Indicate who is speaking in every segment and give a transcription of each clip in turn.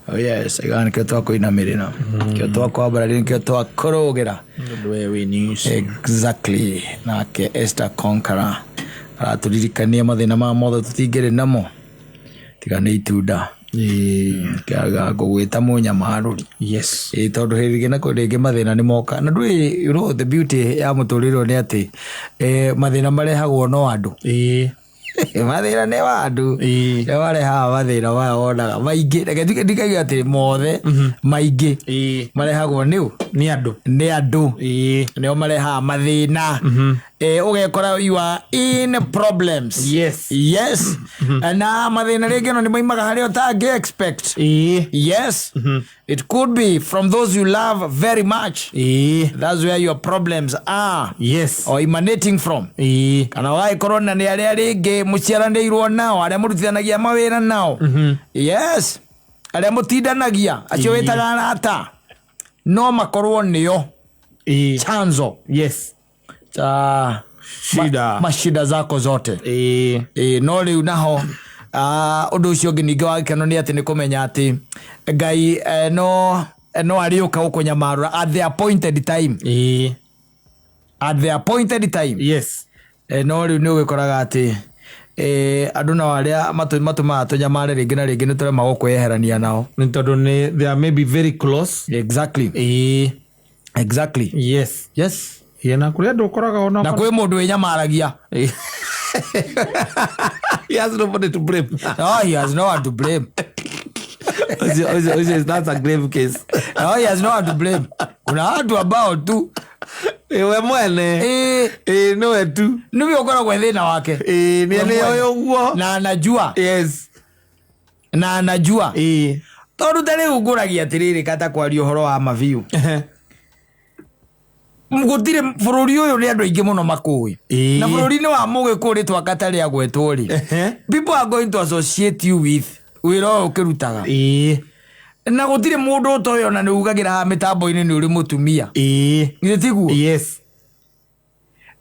Speaker 1: Oh yes, aiga nĩkĩo twakũinamĩrĩra, nĩkĩo twakwambararĩra, nĩkĩo twakũrũgĩra.
Speaker 2: Ũndũ we wĩ news.
Speaker 1: Exactly. Nake Esther Conqueror aratũririkania mathĩna maya mothe tũtingĩrĩ namo tiga nĩ itunda. Kĩaga ngũgwĩta mũnyamarũri.
Speaker 2: Yes.
Speaker 1: Ĩĩ tondũ hĩndĩ ĩngĩ na rĩngĩ mathĩna nĩ moka na ndũĩ, you know, the beauty ya mũtũrĩre ũyũ nĩ atĩ mathĩna marehagwo no andũ.
Speaker 2: Ĩĩ.
Speaker 1: Mathĩna nĩ wa andũ.
Speaker 2: Ĩĩ.
Speaker 1: Nĩ marehaga mathĩna maya wonaga maingĩ, reke njuge ndikauge atĩ mothe, maingĩ
Speaker 2: Ĩĩ.
Speaker 1: marehagwo nĩ ũ?
Speaker 2: Nĩ andũ.
Speaker 1: Nĩ andũ.
Speaker 2: Ĩĩ.
Speaker 1: Nĩo marehaga mathĩna. Ũgekora you are in problems.
Speaker 2: Yes.
Speaker 1: Yes. Na mathĩna rĩngĩ ona nĩ maimaga harĩa ũtangĩ expect.
Speaker 2: Ĩĩ.
Speaker 1: Yes. It could be from those you love very much.
Speaker 2: Ĩĩ.
Speaker 1: That's where your problems are.
Speaker 2: Yes.
Speaker 1: Or emanating from.
Speaker 2: Ĩĩ.
Speaker 1: Kana ũgagĩkorwo na nĩ arĩa rĩngĩ mũciaranĩirwo nao, arĩa mũrutithanagia mawĩra nao. Yes. Arĩa mũtindanagia, acio
Speaker 2: Ĩĩ.
Speaker 1: wĩtaga arata. No makorwo nĩo
Speaker 2: Ĩĩ.
Speaker 1: chanzo
Speaker 2: Yes.
Speaker 1: cha
Speaker 2: Shida.
Speaker 1: mashida zako zote.
Speaker 2: Ĩĩ.
Speaker 1: Ĩĩ, no rĩu naho ũndũ ũcio ũngĩ ningĩ wa gĩkeno nĩ atĩ nĩ kũmenya atĩ Ngai no arĩũka gũkũnyamarũra at the appointed time.
Speaker 2: Ĩĩ.
Speaker 1: At the appointed time.
Speaker 2: Yes.
Speaker 1: No rĩu nĩ ũgĩkoraga atĩ andũ nao arĩa matũmaga tũnyamare rĩngĩ na rĩngĩ nĩ tũremagwo kwĩyeherania nao.
Speaker 2: Nĩ tondũ nĩ they are maybe very close.
Speaker 1: Exactly.
Speaker 2: Ĩĩ.
Speaker 1: Exactly.
Speaker 2: Yes.
Speaker 1: Yes.
Speaker 2: Ĩĩ, na kũrĩ andũ ũkoraga ona
Speaker 1: Na kwĩ mũndũ wĩnyamaragia.
Speaker 2: He has nobody to blame.
Speaker 1: No, he has no one to blame.
Speaker 2: Ũcio, ũcio, ũcio, that's a grave case.
Speaker 1: No, he has no one to blame. Kuna watu ambao tu.
Speaker 2: Ĩĩ, we mwene.
Speaker 1: Ĩĩ.
Speaker 2: Ĩĩ, nĩwe tu.
Speaker 1: Nĩwe ũkoragwo e thĩna wake.
Speaker 2: Ĩĩ, nĩ
Speaker 1: We
Speaker 2: nĩoĩ
Speaker 1: mwene.
Speaker 2: ũguo.
Speaker 1: Na anajua.
Speaker 2: Yes.
Speaker 1: Na anajua.
Speaker 2: Ĩĩ.
Speaker 1: Tondũ ta rĩu ngũragia atĩrĩrĩ kata kwaria ũhoro wa mabiũ. Gũtirĩ bũrũri ũyũ nĩ andũ aingĩ mũno makũĩ.
Speaker 2: Ĩĩ.
Speaker 1: Na bũrũri-inĩ wa mũgĩkũyũ rĩtwa kata rĩagwetwo rĩ. People are going to associate you with wĩra ũyũ ũkĩrutaga.
Speaker 2: Ĩĩ.
Speaker 1: Na gũtirĩ mũndũ ũtoĩ ona nĩ ugagĩra haha mĩtambo-inĩ nĩ ũrĩ mũtumia.
Speaker 2: Ĩĩ.
Speaker 1: Githĩ tiguo?
Speaker 2: Yes.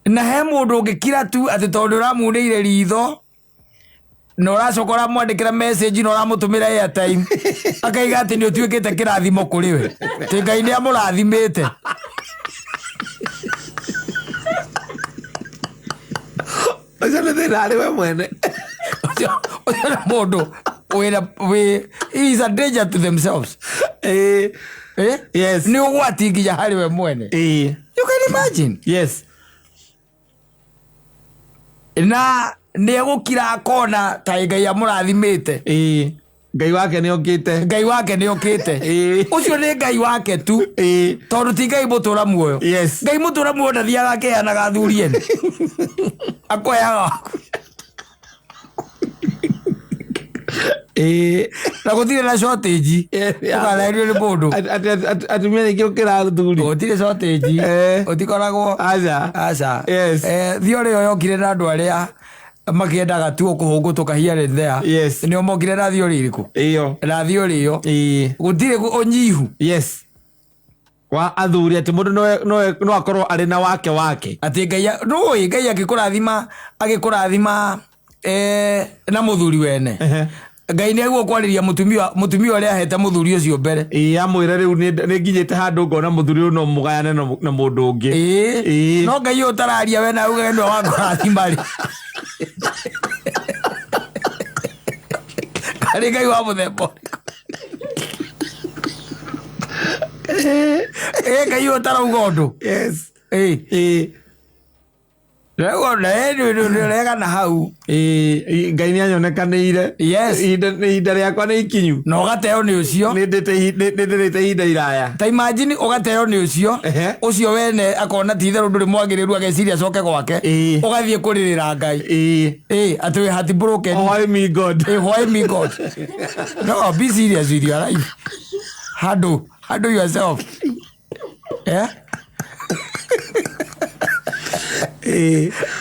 Speaker 1: Na he mũndũ ũngĩkira tu atĩ tondũ ũramunĩire ritho na ũracoka ũramwandĩkĩra message na ũramũtũmĩra airtime akaiga atĩ nĩ ũtuĩkĩte kĩrathimo kũrĩ we, atĩ Ngai nĩ amũrathimĩte.
Speaker 2: Ũcio nĩ thĩna harĩ we mwene.
Speaker 1: Ũcio nĩ mũndũ wĩna, wĩ, he is a danger to themselves.
Speaker 2: Ĩĩ. Yes.
Speaker 1: Nĩ ũgwati nginya harĩ we mwene.
Speaker 2: Ĩĩ.
Speaker 1: You can imagine.
Speaker 2: Yes.
Speaker 1: Na nĩ egũkira akona ta Ngai amũrathimĩte.
Speaker 2: Ĩĩ. Ngai wake nĩ okĩte.
Speaker 1: Ngai wake nĩ okĩte.
Speaker 2: Ĩĩ.
Speaker 1: Ũcio nĩ Ngai wake tu.
Speaker 2: Ĩĩ.
Speaker 1: Tondũ ti Ngai mũtũra muoyo.
Speaker 2: Yes.
Speaker 1: Ngai mũtũra muoyo ndathiaga akĩheanaga athuri ene. Akoyaga waku.
Speaker 2: Ĩĩ.
Speaker 1: Na gũtirĩ na shortage. Ũkaraerio nĩ mũndũ.
Speaker 2: Atumia nĩkĩo kĩrathuri.
Speaker 1: Gũtirĩ shortage. Ũtikoragwo.
Speaker 2: Aca.
Speaker 1: Aca.
Speaker 2: Yes.
Speaker 1: Theory ĩyo yokire na andũ arĩa makĩendaga tu kũhũngũtũka here and there.
Speaker 2: Yes.
Speaker 1: Nĩo mokire na theory ĩrĩkũ?
Speaker 2: Ĩyo.
Speaker 1: Na theory ĩyo.
Speaker 2: Ĩĩ.
Speaker 1: Gũtirĩ ũnyihu.
Speaker 2: Yes. Wa athuri atĩ mũndũ no akorwo arĩ na wake wake.
Speaker 1: Atĩ Ngai ndũĩ Ngai agĩkũrathima na mũthuri wene. Ngai nĩ aguo kwarĩria mũtumia ũrĩa ahete mũthuri ũcio mbere.
Speaker 2: Ĩĩ, amwĩre rĩu nĩ nginyĩte handũ ngona mũthuri ũyũ no mũgayane na mũndũ ũngĩ.
Speaker 1: Ĩĩ.
Speaker 2: Ĩĩ.
Speaker 1: No Ngai ũyũ ũtararia we na uge nĩwe wakũrathima rĩ. Karĩ Ngai wa mũthemba ũrĩkũ? Ĩĩ, Ngai ũyũ ũtarauga ũndũ.
Speaker 2: Yes.
Speaker 1: Ĩĩ.
Speaker 2: Ĩĩ.
Speaker 1: Rega na hau.
Speaker 2: Ĩĩ, Ngai nĩ anyonekanĩire.
Speaker 1: Yes.
Speaker 2: Ihinda rĩakwa nĩ ikinyu.
Speaker 1: Na ũgateo nĩ ũcio.
Speaker 2: Nĩ ndĩrĩte ihinda iraya.
Speaker 1: Ta imagine ũgateo nĩ ũcio.
Speaker 2: Ehe.
Speaker 1: Ũcio wene akona ti itherũ ndũrĩ mwagĩrĩru ageciria acoke gwake.
Speaker 2: Ĩĩ.
Speaker 1: Ũgathiĩ kũrĩrĩra Ngai.
Speaker 2: Ĩĩ.
Speaker 1: Ĩĩ, atĩ wĩ heartbroken.
Speaker 2: Why me God?
Speaker 1: Ĩĩ, why me God? No, be serious with your life. Handle yourself.
Speaker 2: Ĩĩ.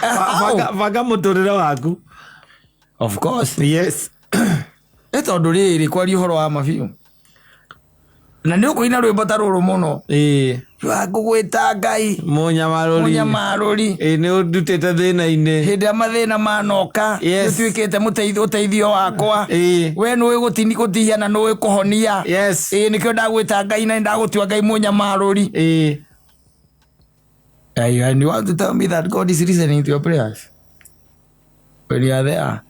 Speaker 1: How?
Speaker 2: Banga mũtũrĩre waku.
Speaker 1: Of course.
Speaker 2: Yes.
Speaker 1: Nĩ tondũ rĩrĩ kwaria ũhoro wa mabiũ. Na nĩ ũkũina rwĩmbo ta rũrũ mũno.
Speaker 2: Ĩĩ.
Speaker 1: Ngũgwĩta Ngai.
Speaker 2: Mũnyamarũri.
Speaker 1: Mũnyamarũri.
Speaker 2: Ĩĩ, nĩ ũndutĩte thĩna-inĩ.
Speaker 1: Hĩndĩ ĩrĩa mathĩna manoka.
Speaker 2: Yes.
Speaker 1: Nĩũtuĩkĩte ũteithio wakwa.
Speaker 2: Ĩĩ.
Speaker 1: We nĩũĩ gũtihia na nĩũĩ kũhonia.
Speaker 2: Yes.
Speaker 1: Ĩĩ, nĩkĩo ndagwĩta Ngai na nĩndagũtua Ngai mũnyamarũri.
Speaker 2: Ĩĩ.
Speaker 1: And you want to tell me that God is listening to your prayers when you are there,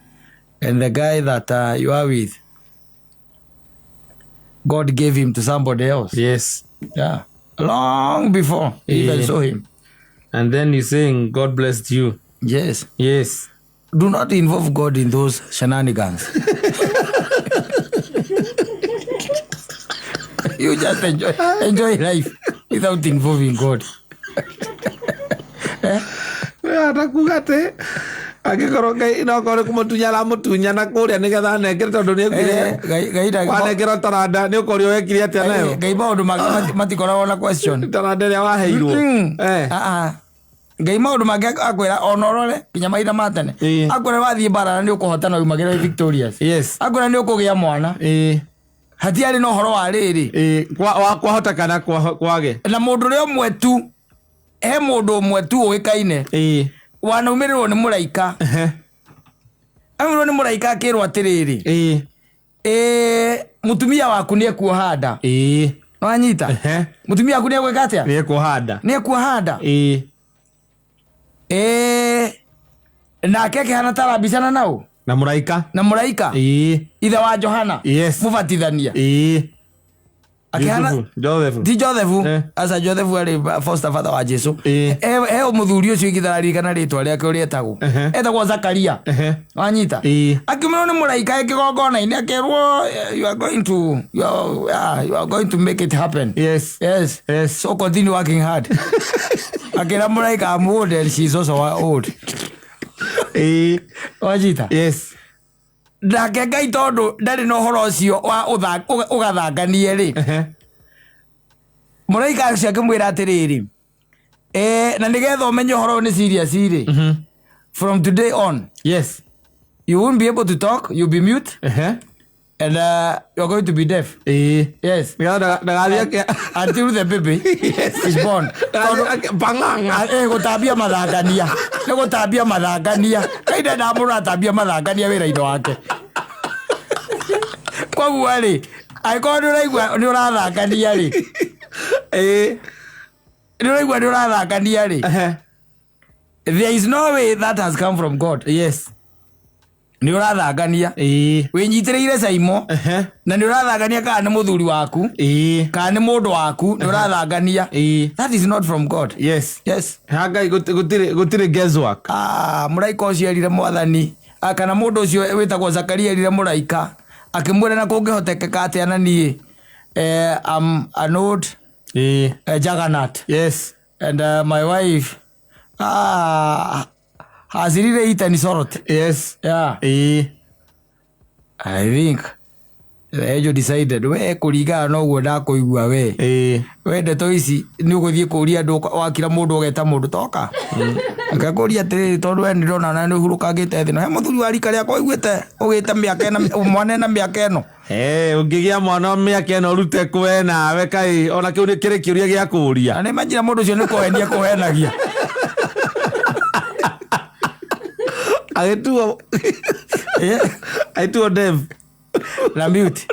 Speaker 1: and the guy that you are with, God gave him to somebody else.
Speaker 2: Yes.
Speaker 1: Yeah. Long before he even saw him.
Speaker 2: And then you're saying God blessed you.
Speaker 1: Yes.
Speaker 2: Yes.
Speaker 1: Do not involve God in those shenanigans. You just enjoy life without involving God.
Speaker 2: Atakuga atĩ angĩkorwo Ngai no akorwo nĩ kũmũtunya aramũtunya na kũrĩa nĩgetha anengere tondũ nĩ augire wanengerwo taranda nĩ ũkorio wekire atĩa nayo.
Speaker 1: Ngai maũndũ make matikoragwo na question.
Speaker 2: Taranda ĩrĩa waheirwo.
Speaker 1: Ngai maũndũ make akwĩra ona ũrore nginya mahinda ma tene. Akwĩra wathiĩ mbara na nĩ ũkũhotana umagĩre victorious.
Speaker 2: Yes.
Speaker 1: Akwĩra nĩ ũkũgĩa mwana. Hatiarĩ na ũhoro wa rĩrĩ.
Speaker 2: Kwahota kana kwage.
Speaker 1: Na mũndũ ũrĩa ũmwe tu, he mũndũ ũmwe tu ũĩkaine. Wanaumĩrĩrwo nĩ mũraika. Aumĩrĩrwo nĩ mũraika akĩrwo atĩrĩrĩ. Mũtumia waku nĩ ekuoha nda. Wanyita? Mũtumia waku nĩ egwĩka atĩa?
Speaker 2: Nĩ ekuoha nda.
Speaker 1: Nĩ ekuoha nda. Nake akĩhana ta arabicana nao?
Speaker 2: Na mũraika.
Speaker 1: Na mũraika. Ithe wa Johana.
Speaker 2: Yes.
Speaker 1: Mũbatithania. Akĩhana
Speaker 2: Joseph.
Speaker 1: Ti Joseph. Asa Joseph arĩ foster father wa Jesu. He mũthuri ũcio ingĩthararikana rĩtwa rĩake ũrĩa etagwo. Etagwo Zakaria. Wanyita? Akiumĩrwo nĩ mũraika kĩgongona-inĩ akĩrwo you are going to you are going to make it happen.
Speaker 2: Yes.
Speaker 1: Yes.
Speaker 2: Yes.
Speaker 1: So continue working hard. Akĩra mũraika I'm old and she's also old. Wanyita?
Speaker 2: Yes.
Speaker 1: Nake Ngai tondũ ndarĩ na ũhoro ũcio wa ũgathanganie rĩ. Mũraika ũcio akĩmwĩra atĩrĩrĩ, na nĩgetha ũmenye ũhoro ũyũ nĩ serious rĩ. From today on.
Speaker 2: Yes.
Speaker 1: You won't be able to talk, you'll be mute. And you're going to be deaf. Yes. Until the baby is born. Gũtambia mathangania. Nĩ gũtambia mathangania. Ngai ndendaga mũndũ atambia mathangania wĩra-inĩ wake. Koguo rĩ, angĩkorwo nĩ ũraigua nĩ ũrathangania rĩ. Nĩ ũraigua nĩ ũrathangania rĩ. There is no way that has come from God.
Speaker 2: Yes.
Speaker 1: Nĩ ũrathangania. Wĩnyitĩrĩire caimo. Na nĩ ũrathangania kana nĩ mũthuri waku. Kana nĩ mũndũ waku. Nĩ ũrathangania. That is not from God.
Speaker 2: Yes.
Speaker 1: Yes.
Speaker 2: Ha Ngai gũtirĩ guesswork.
Speaker 1: Mũraika ũcio erire mwathani. Kana mũndũ ũcio wĩtagwo Zakaria erire mũraika. Akĩmwĩra na kũngĩhotekeka atĩa na niĩ. I'm an old juggernaut.
Speaker 2: Yes.
Speaker 1: And my wife has really eaten salt.
Speaker 2: Yes.
Speaker 1: Yeah. I think the angel decided we kũringana na ũguo ndakũigua we. We ndeto ici nĩ ũgũthiĩ kũũria andũ wakira mũndũ ũgeta mũndũ toka. Akakũria atĩrĩrĩ tondũ we nĩndĩrona na nĩ ũhurũkangĩte thĩ. Na he mũthuri wa rika rĩakwa ũiguĩte ũgĩte mĩaka ĩna mwana ena mĩaka ĩno.
Speaker 2: Ũngĩgĩa mwana mĩaka ĩno ũrute kwe nawe kaĩ ona kĩu nĩ kĩrĩ kĩũria gĩa kũũria.
Speaker 1: Na nĩ manjira mũndũ ũcio nĩ kũhenia kũhenagia.
Speaker 2: Agĩtuo Dev.
Speaker 1: Na mute.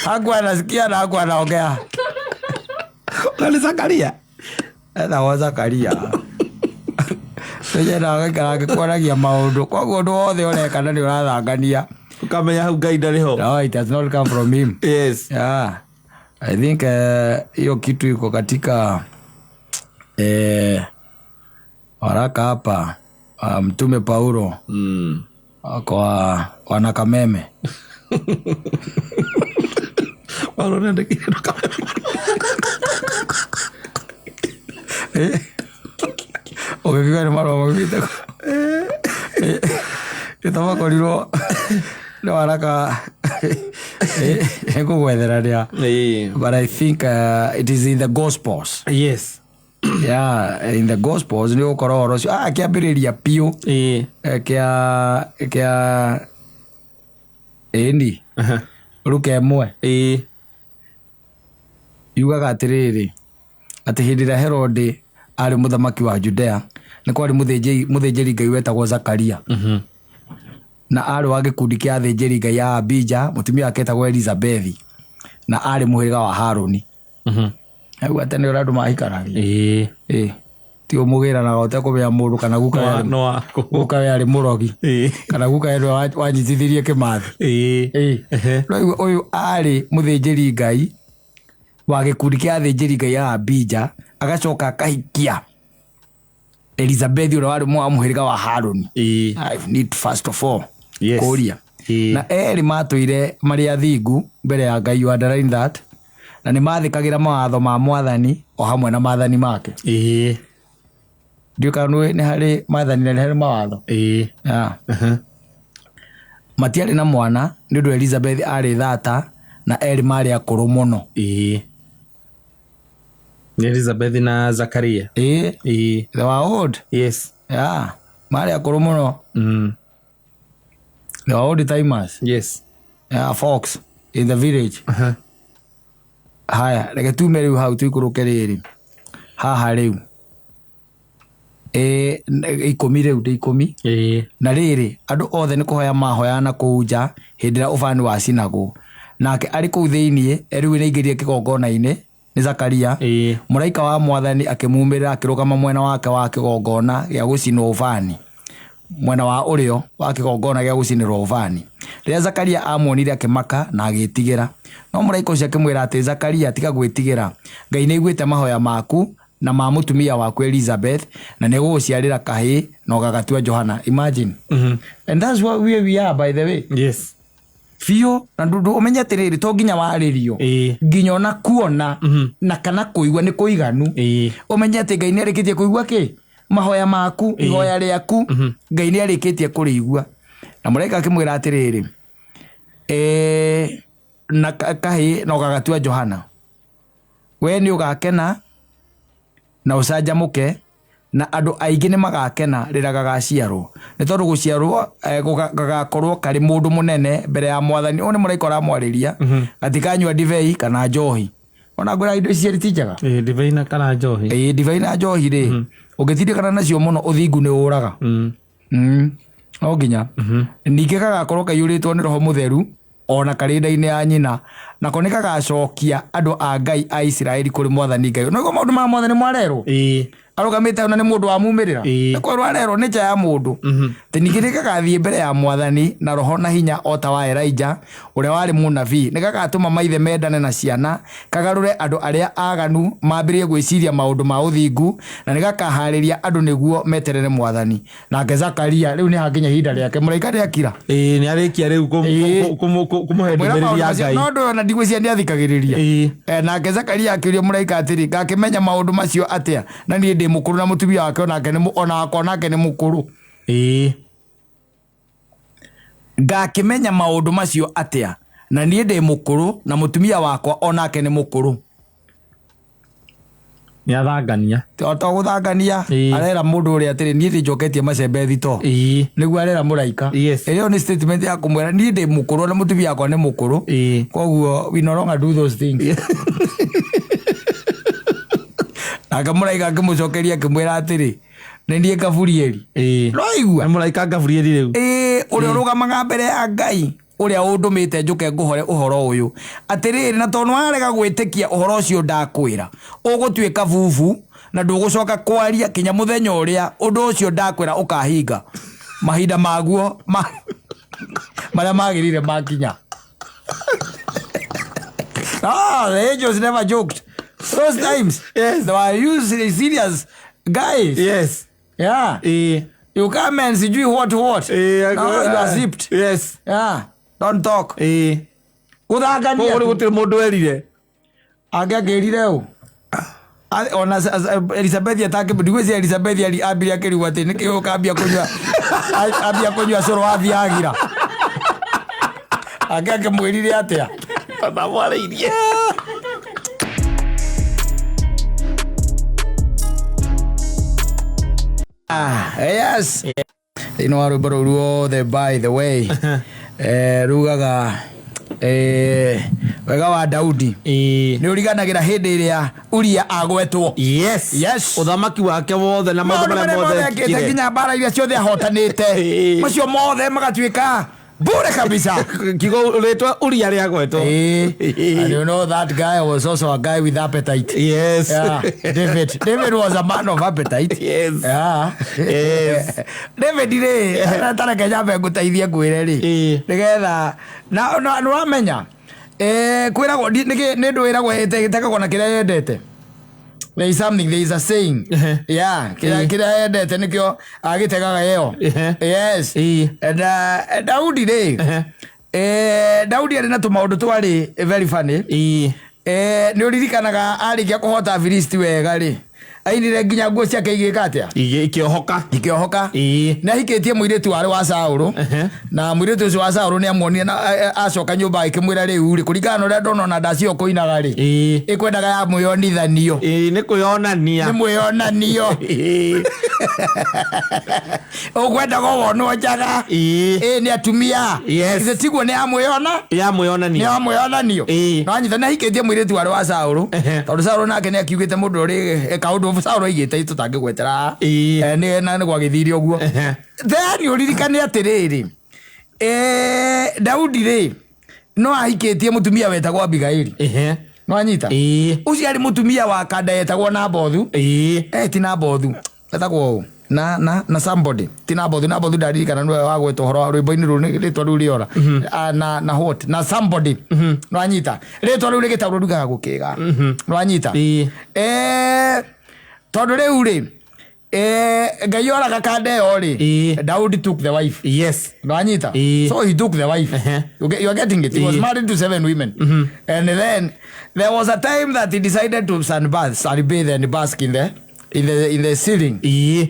Speaker 1: Hakuwa anasikia na hakuwa anaongea.
Speaker 2: Nani Zakaria?
Speaker 1: Etagwo Zakaria. Tũnyendaga gũikara agĩkwaragia maũndũ. Koguo ũndũ wothe ũreka na nĩ ũrathangania.
Speaker 2: Ũkamenya hau Ngai ndarĩ ho.
Speaker 1: No, it does not come from him.
Speaker 2: Yes.
Speaker 1: Yeah. I think hiyo kitu iko katika waraka hapa Mtume Paulo kwa wanakameme.
Speaker 2: Paulo nĩandĩkire Kameme.
Speaker 1: Ũgĩkiuga nĩ marũa maumĩte kũ? Gĩtamakorirwo nĩ waraka nĩngũgwethera rĩa. But I think it is in the Gospels.
Speaker 2: Yes.
Speaker 1: Yeah, in the Gospels nĩ ũgũkora ũhoro ũcio. Kĩambĩrĩria biũ. Kĩa ĩni. Luka 1. Yugaga atĩrĩrĩ, atĩ hĩndĩ ĩrĩa Herode arĩ mũthamaki wa Judea, nĩ kwarĩ mũthĩnjĩri Ngai wetagwo Zakaria. Na arĩ wa gĩkundi kĩa athĩnjĩri Ngai a Abija, mũtumia wake etagwo Elizabethi, na arĩ mũhĩrĩga wa Harũni. Aigua atĩ nĩ ũrĩa andũ mahikanagia. Ĩĩ. Ti ũmũgĩranaga ũtekũmenya mũndũ kana guka we arĩ-
Speaker 2: No waku.
Speaker 1: guka we arĩ mũrogi kana guka we nĩwe wanyitithirie kĩmathi. Ĩĩ. Rĩu ũyũ arĩ mũthĩnjĩri Ngai wa gĩkundi kĩa athĩnjĩri Ngai a Abija, agacoka akahikia Elizabeth ũrĩa warĩ wa mũhĩrĩga wa Harũni. I need first of all kũria. Na erĩ matũire marĩ athingu mbere ya Ngai, you underline that, na nĩ mathĩkagĩra mawatho ma Mwathani o hamwe na maathani make. Ndiũĩ kana nĩ harĩ maathani na nĩ harĩ mawatho. Yeah. Matiarĩ na mwana nĩ ũndũ Elizabeth arĩ thata na erĩ marĩ akũrũ mũno.
Speaker 2: Nĩ Elizabeth na Zakaria.
Speaker 1: Ĩĩ. They were old. Yeah. Marĩ akũrũ mũno. They were old timers. Yeah, folks in the village. Haya, reke tume rĩu hau tũikũrũke rĩrĩ. Haha rĩu. Ĩĩ, 10 rĩu ndĩ 10. Na rĩrĩ, andũ othe nĩ kũhoya mahoyaga na kũu nja hĩndĩ ĩrĩa ũbani wacinagwo. Nake arĩ kũu thĩinĩ, rĩu nĩaingĩrire kĩgongona-inĩ, nĩ Zakaria, mũraika wa Mwathani akĩmuumĩrĩra akĩrũgama mwena wake wa kĩgongona gĩa gũcinwo ũbani, mwena wa ũrĩo wa kĩgongona gĩa gũcinĩrwo ũbani. Rĩrĩa Zakaria aamuonire akĩmaka na agĩĩtigĩra. No mũraika ũcio akĩmwĩra atĩ, Zakaria, tiga gwĩtigĩra, Ngai nĩaiguĩte mahoya maku na ma mũtumia waku Elizabeth, na nĩegũgũciarĩra kahĩĩ na ũgagatua Johana. Imagine. And that's what we are, by the way. Biũ, na ndũ ũmenye atĩrĩrĩ, to nginya warĩrio. Nginya ona kuona na kana kũigua nĩ kũiganu. Ũmenye atĩ Ngai nĩarĩkĩtie kũigua kĩ? Mahoya maku, ihoya rĩaku, Ngai nĩarĩkĩtie kũrĩigua. Na mũraika akĩmwĩra atĩrĩrĩ, na kahĩĩ na ũgagatua Johana. We nĩ ũgakena na ũcanjamũke, na andũ aingĩ nĩ magakena rĩrĩa gagaciarwo, nĩ tondũ gũciarwo gagakorwo karĩ mũndũ mũnene mbere ya Mwathani. Ũyũ nĩ mũraika ũramwarĩria, gatikanyua ndibei kana njohi. Ona ngwĩra indo ici cierĩ ti njega.
Speaker 2: Ĩĩ, ndibei na kana njohi.
Speaker 1: Ĩĩ, ndibei na njohi rĩ, ũngĩtindĩkana nacio mũno ũthingu nĩ ũraga. No nginya. Ningĩ gagakorwo kaiyũrĩtwo nĩ Roho Mũtheru ona karĩ nda-inĩ ya nyina, nako nĩ gagacokia andũ a Ngai a Isiraeli kũrĩ Mwathani Ngai. Nĩguo maũndũ ma Mwathani mwarerwo. Arũgamĩte hau na nĩ mũndũ wamumĩrĩra. Nĩ kwerwo arerwo nĩ nja ya mũndũ. Atĩ ningĩ nĩ gagathiĩ mbere ya Mwathani na roho na hinya o ta wa Elija ũrĩa warĩ mũnabii. Nĩ gagatũma maithe mendane na ciana, kagarũre andũ arĩa aganu mambĩrĩrie gwĩciria maũndũ ma ũthingu, na nĩ gakahaarĩria andũ nĩguo meterere Mwathani. Nake Zakaria rĩu nĩ hakinya ihinda rĩake, mũraika nĩ akira.
Speaker 2: Ĩĩ, nĩ arĩkia rĩu kũmũhe
Speaker 1: Mwĩra
Speaker 2: ndũmĩrĩri
Speaker 1: maũndũ
Speaker 2: ya
Speaker 1: macio,
Speaker 2: Ngai.
Speaker 1: no ndũ ona ndigwĩciria nĩ athikagĩrĩria. Nake Zakaria akĩũria mũraika atĩrĩ, ngakĩmenya maũndũ macio atĩa, na niĩ ndĩ mũkũrũ na mũtumia wake onake nĩ ona wakwa onake nĩ mũkũrũ. Ngakĩmenya maũndũ macio atĩa, na niĩ ndĩ mũkũrũ na mũtumia wakwa onake nĩ mũkũrũ.
Speaker 2: Nĩ athangania.
Speaker 1: To gũthangania, arera mũndũ ũrĩa atĩrĩ, niĩ ndĩnjoketie macembe thito. Nĩguo arera mũraika. Ĩyo nĩ statement ya kũmwĩra niĩ ndĩ mũkũrũ na mũtumia wakwa nĩ mũkũrũ. Koguo we no longer do those things. Nake mũraika akĩmũcokeria akĩmwĩra atĩrĩ, nĩ niĩ Gaburieli. Ũraigua?
Speaker 2: Nĩ mũraika Gaburieli rĩu.
Speaker 1: Ĩĩ, ũrĩa ũrũgamaga mbere ya Ngai, ũrĩa ũndũmĩte njũke ngũhore ũhoro ũyũ. Atĩrĩrĩ, na tondũ nĩwarega gwĩtĩkia ũhoro ũcio ndakwĩra, ũgũtuĩka bubu na ndũgũcoka kwaria kinya mũthenya ũrĩa ũndũ ũcio ndakwĩra ũkahinga. Mahinda maguo marĩa magĩrĩire makinya. The angels never joked. Those times, they were usually serious guys. Yeah. You come and sijui what what. Now you are zipped. Yeah. Don't talk. Gũthangania
Speaker 2: Koguo
Speaker 1: tu.
Speaker 2: gũtirĩ mũndũ erire.
Speaker 1: Angĩakĩrire ũ? Ona Elizabeth atangĩ, ndigwĩciria Elizabeth ambirie akĩrigwo atĩ nĩkĩ ũyũ kambia kũnyua, ambia kũnyua cũrũ wa Viagra. Angĩ akĩmwĩrire atĩa?
Speaker 2: Ndamwarĩirie.
Speaker 1: Yes. Thĩinĩ wa rwĩmbo rũu ruothe, by the way, rugaga Wega wa Daudi nĩ ũriganagĩra hĩndĩ ĩrĩa Uria agwetwo.
Speaker 2: Yes.
Speaker 1: Yes.
Speaker 2: Ũthamaki wake wothe na maũndũ
Speaker 1: maũndũ
Speaker 2: marĩa
Speaker 1: marĩa
Speaker 2: mothe
Speaker 1: mothe ekĩte,
Speaker 2: ekire.
Speaker 1: Nginya mbara iria ciothe ahotanĩte, macio mothe magatuĩka bure kabisa.
Speaker 2: Kiugo rĩtwa Uria rĩagwetwo.
Speaker 1: And you know that guy was also a guy with appetite. Yeah, David. David was a man of appetite. David rĩ, tareke nyambe ngũteithie ngwĩre rĩ, nĩgetha na nĩwamenya kwĩragwo nĩ ndũ ĩragwo ĩtegagwo na kĩrĩa yendete. There is something, there is a saying. Yeah, kĩrĩa yendete nĩkĩo agĩtegaga ĩyo. Yes. And Daudi rĩ, Daudi arĩ na tũmaũndũ twarĩ very funny. Nĩ ũririkanaga arĩkia kũhota Afilisti wega rĩ, ainire nginya nguo ciake igĩka atĩa?
Speaker 2: Ikĩohoka.
Speaker 1: Ikĩohoka. Nĩ ahikĩtie mũirĩtu warĩ wa Saũlũ, na mũirĩtu ũcio wa Saũlũ nĩ amuonire na acoka nyũmba agĩkĩmwĩra, rĩu rĩ, kũringana na ũrĩa ndona ona ndacio kũinaga rĩ, ĩkwendaga ya mwĩonithanio.
Speaker 2: Nĩ kwĩonania.
Speaker 1: Nĩ mwĩonanio. Ũkwendaga wonwo njaga nĩ atumia. Githĩ tiguo? Nĩ amwĩona
Speaker 2: Ya
Speaker 1: nĩ
Speaker 2: mwĩonania.
Speaker 1: Amwĩonanio. No anyita nĩ ahikĩtie mũirĩtu warĩ wa Saũlũ, tondũ Saũlũ nake nĩ akiugĩte mũndũ ũrĩ kaũndũ Saũlũ aigĩte tũtangĩgwetera haha. Nĩ na nĩ gwagĩthire ũguo. Then ũririkane atĩrĩrĩ, Daudi rĩ, no ahikĩtie mũtumia wetagwo Abigaili. No anyita ũcio arĩ mũtumia wa kanda yetagwo Nabothu. Ti Nabothu, etagwo ũũ na somebody, ti Nabothu. Nabothu ndaririkana nĩwe wagwetwo ũhoro wa rwĩmbo-inĩ rũu, rĩtwa rĩu rĩora. Ah, na what na somebody. No anyita rĩtwa rĩu rĩgĩtaũrwo riugaga gũkĩga. No anyita tondũ rĩu rĩ, Ngai oraga kanda ĩyo rĩ, Daudi took the wife. No anyita. So he took the wife. You are getting it? He was married to seven women, and then there was a time that he decided to sunbath, sunbathe and bask in the ceiling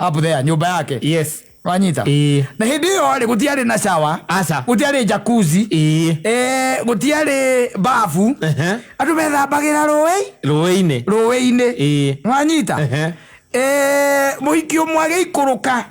Speaker 1: up there nyũmba yake. Wanyita? Na hĩndĩ ĩyo rĩ, gũtiarĩ na shower.
Speaker 2: Aca.
Speaker 1: Gũtiarĩ jacuzzi. Gũtiarĩ bafu. Andũ methambagĩra rũĩ.
Speaker 2: Rũĩ-inĩ.
Speaker 1: Rũĩ-inĩ. Wanyita? Mũhiki ũmwe agĩikũrũka.